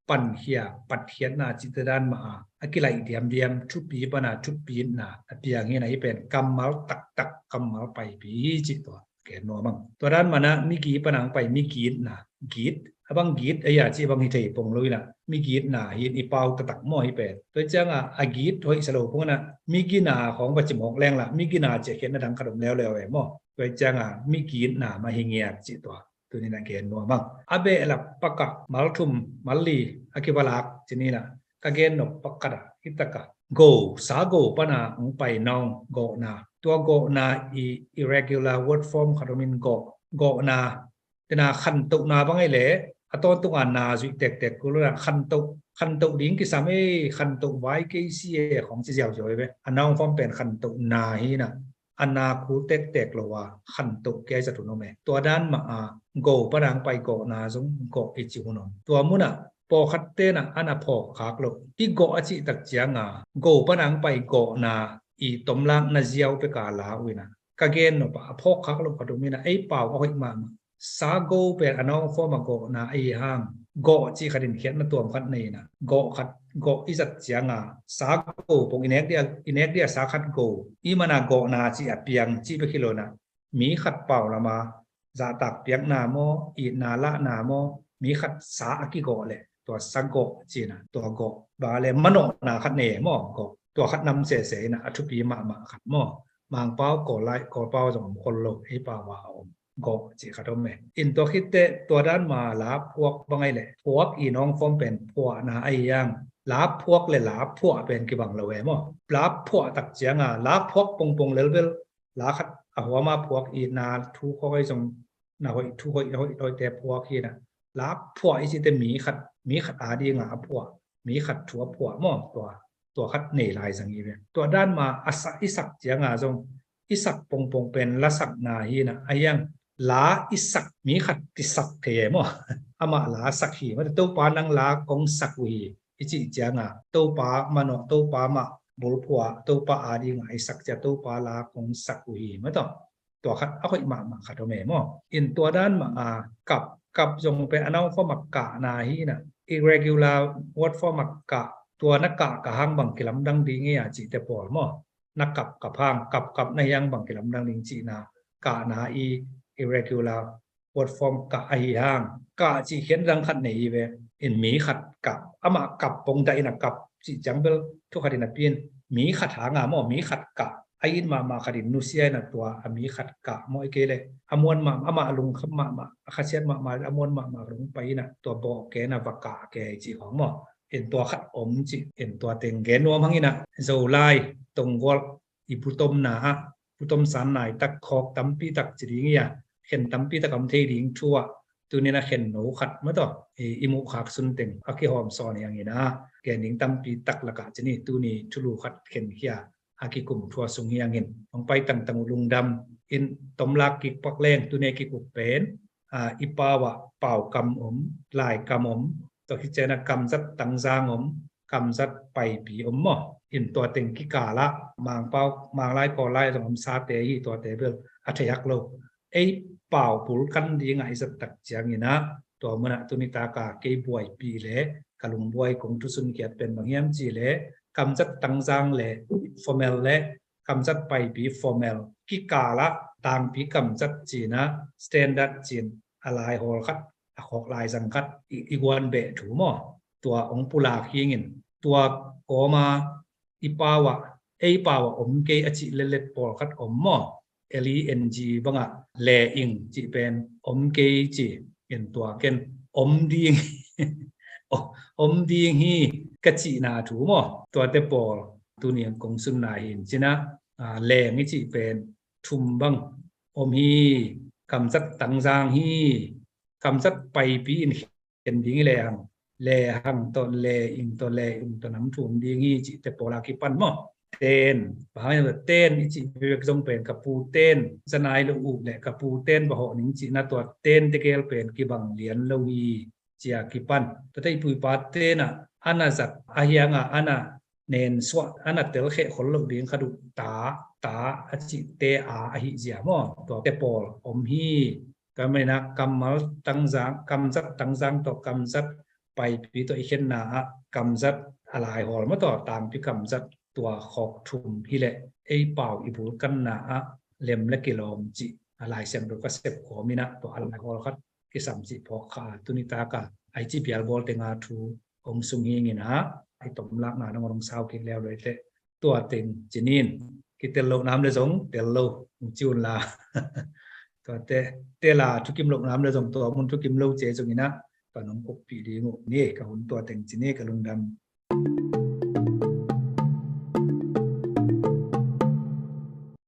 pankhia, patkhiatna cihte dan mah a, a kilaih diamdiam, thupi pana thupitna a piang hi ina, hi pen kammal taktak, kammal paipi hi cih tua. Gen nuam ang. Tua dan mana migi pana ang pai migitna, git, a bang git a ia cih bang hi thei pong lo ina, migitna hi in i pau taktak maw hi pen. Tua cianga a git hoih sa lo pong ina, migina khong va ci mawk leng la, migina cih khiatna dang khat om leuleu e maw. Tua cianga migitna mah hi ngiat cih tua. Tuni na gen nuam ang. A behlap pakah malthum, malli a kivalak ci ni la. Ka gen nop pakhat a, hi taka. Go, sa go pana ang pai nong gawhna. Tua gawhna i irregular word form khat om in gawh. Gawhna, tena khantohna bang ei le, a tawntunga na zuih tektek kul ina khantoh, khantoh ding kisam ei, khantoh vai kei si e khong ci ziauziau ei ve. A noun form pen khantohna hi ina. A na kul tektek lo a khantoh kei zat hun om e. Tua dan mah a go pana ang pai gawhna zong gawh i ci hun om. Tua muna pawlkhat tena ana phawk khak lo. I gawh a cih tak cianga go pana ang pai gawhna i tomlakna ziau peka la uh ina. Ka gen nop a phawk khak lo khat om ina, ei pau a hoih mahmah. Sa go pen a noun form a gawhna ahi hang, gawh cih khat in khiatna tuam khat nei ina, gawh khat, gawh i zat cianga sa go pong i nek dia, i nek dia sa khat go. I mana gawhna cih a piang cih bek hi lo ina, mi khat pau lama zahtak piakna maw, itna lahna maw, mi khat sa a kigawh leh tua sa gawh ci ina, tua gawh. Bang a le manawhna khat nei maw, gawh. Tua khat nam sese ina, a thupi mahmah khat maw. Mangpau, Kawl lai, Kawlpau zong om khol lo, ei pau a om. Gawh cih khat om e. In tua khitteh tua dan ma la phuak bang ei le, phuak i noun form pen phuahna ahi hang, la phuak le la phuah pen kibang lo e maw. La phuah tak cianga la phuak pongpong lelbel, la khat a huama phuak i na thu khawng ei zong na hoih, thu hoih, hoih, hoihte phuak hi ina. La phuah i cihte mi khat, mi khat a dinga a phuah, mi khat thu a phuah maw, tua, tua khat nei lai zang i ve. Tua dan ma a sa, i sak cianga zong, i sak pongpong pen la sakna hi ina, ahi hang la i sak, mi khat kisak thei e maw. Amah la sak hi, mate Topa nang la kong sak uh hi. I cih cianga, Topa manawh, Topa mah bulphuah, Topa a dinga i sak cia, Topa la kong sak uh hi, mate. Tua khat a hoih mahmah khat om e maw. In tua dan mah a kap, kap zong pen a noun form a kahna hi ina. Irregular word form a kah, tua na kah kah hang bang kilamdang ding hi a cihte pawl maw. Na kap kap hang, kap kap na hi hang bang kilamdang ding cihna. Kahna i irregular word form kah ahi hang. Kah cih khiatna dang khat nei hi ve. In mi khat kah, amah kap pong dah ina kap cih ciang bel thu khat ina pi in, mi khat hanga maw, mi khat kah. A it mahmah khat in nusia ina tua a mi khat kah maw, i kei le a muan mahmah, amah a lungkham mahmah, a khasiat mahmah, a muan mahmah lung pai ina tua bawhke na va kah ke cih khawng maw. In tua khat om cih, in tua teng gen nuam hang ina, Zolai, Tonggual i butomna ah, butom san nai tak khawk tampi tak ci ding hi a, khen tampi tak om thei ding thu ah, tuni na khen no khat mate, i, i muh khak sun teng a kihawm sawn hi hang ina, gen ding tampi tak lakah ci ni, tuni thulu khat khen khia a kikum thu a sung hi hang in. Hong pai tangtang uh lungdam in, tomlak kik pak leng, tuni a kikup pen, a, i pau ah paukam om, laikam om, tua khit ciang a kamzat tangzang om, kamzat paipi om maw. In tua teng kikal ah Mangpau, Manglai, Kawllai zong om sate hi, tuate bel a thei hak lo. Ei pau bul kan dingah i zat tak ciang ina, tua munah tuni taka kei buaipih le ka lungbuai kong thusun khiat pen bang hiam cih le, kamzat tangzang le formal le kamzat paipi formal, kikal ah tangpi kamzat ci ina, standard ci in, a lai hawl khat, a khawk lai zang khat i, i guan beh thu maw. Tua hong pulak hi ing in, tua kawma i pau ah, ei pau ah om kei a cih letlet pawlkhat om maw. L E N G bangah le ing cih pen om kei ci in, tua ken om ding, om ding hi ka cihna thu maw. Tuate pawl tuni kong sunna hi in ci ina, a, leng i cih pen thum bang om hi, kamzat tangzang hi, kamzat paipi in khen ding hi lehang, lehang tawh, le ing tawh, le ing tawh nam thum ding hi cihte pawl a kipan maw. ten, bang hang hiam, ten i cih bek zong pen ka pu ten, zanai lo uh leh ka pu ten va hawh ning cihna tua ten tegel pen kibang lian lo hi, ci-a kipan. Tuate i pu i pa ten ah a na zat a hiang a, a na nen suah, a na telkheh khol loh ding khat uh ta, ta a cihte a ahih zia maw, tuate pawl om hi. Tua manin ah kammal tangzang, kamzat tangzang tawh kamzat paipi tawh i khenna ah kamzat a laihawl maw, tua tangpi kamzat tua khawk thum hi leh ei pau i bul kanna ah lem le kilawm cih a Lai Siangtho ka sep kawm in ah tua a laihawl khat kisam cih phawk kha a, tuni tak a ai cih pial bawl teng a thu hong sung hing in ah, i tomlakna nong hong sau kik leu leh tua teng ci ning. Kitel loh nam leh zong tel lo hong ci un la. Tuate tel a thukim loh nam leh zong tua mun thukim lo ci zongin ah ka nong koppih ding uh ni. Ka hun tua teng ci ni, ka lungdam.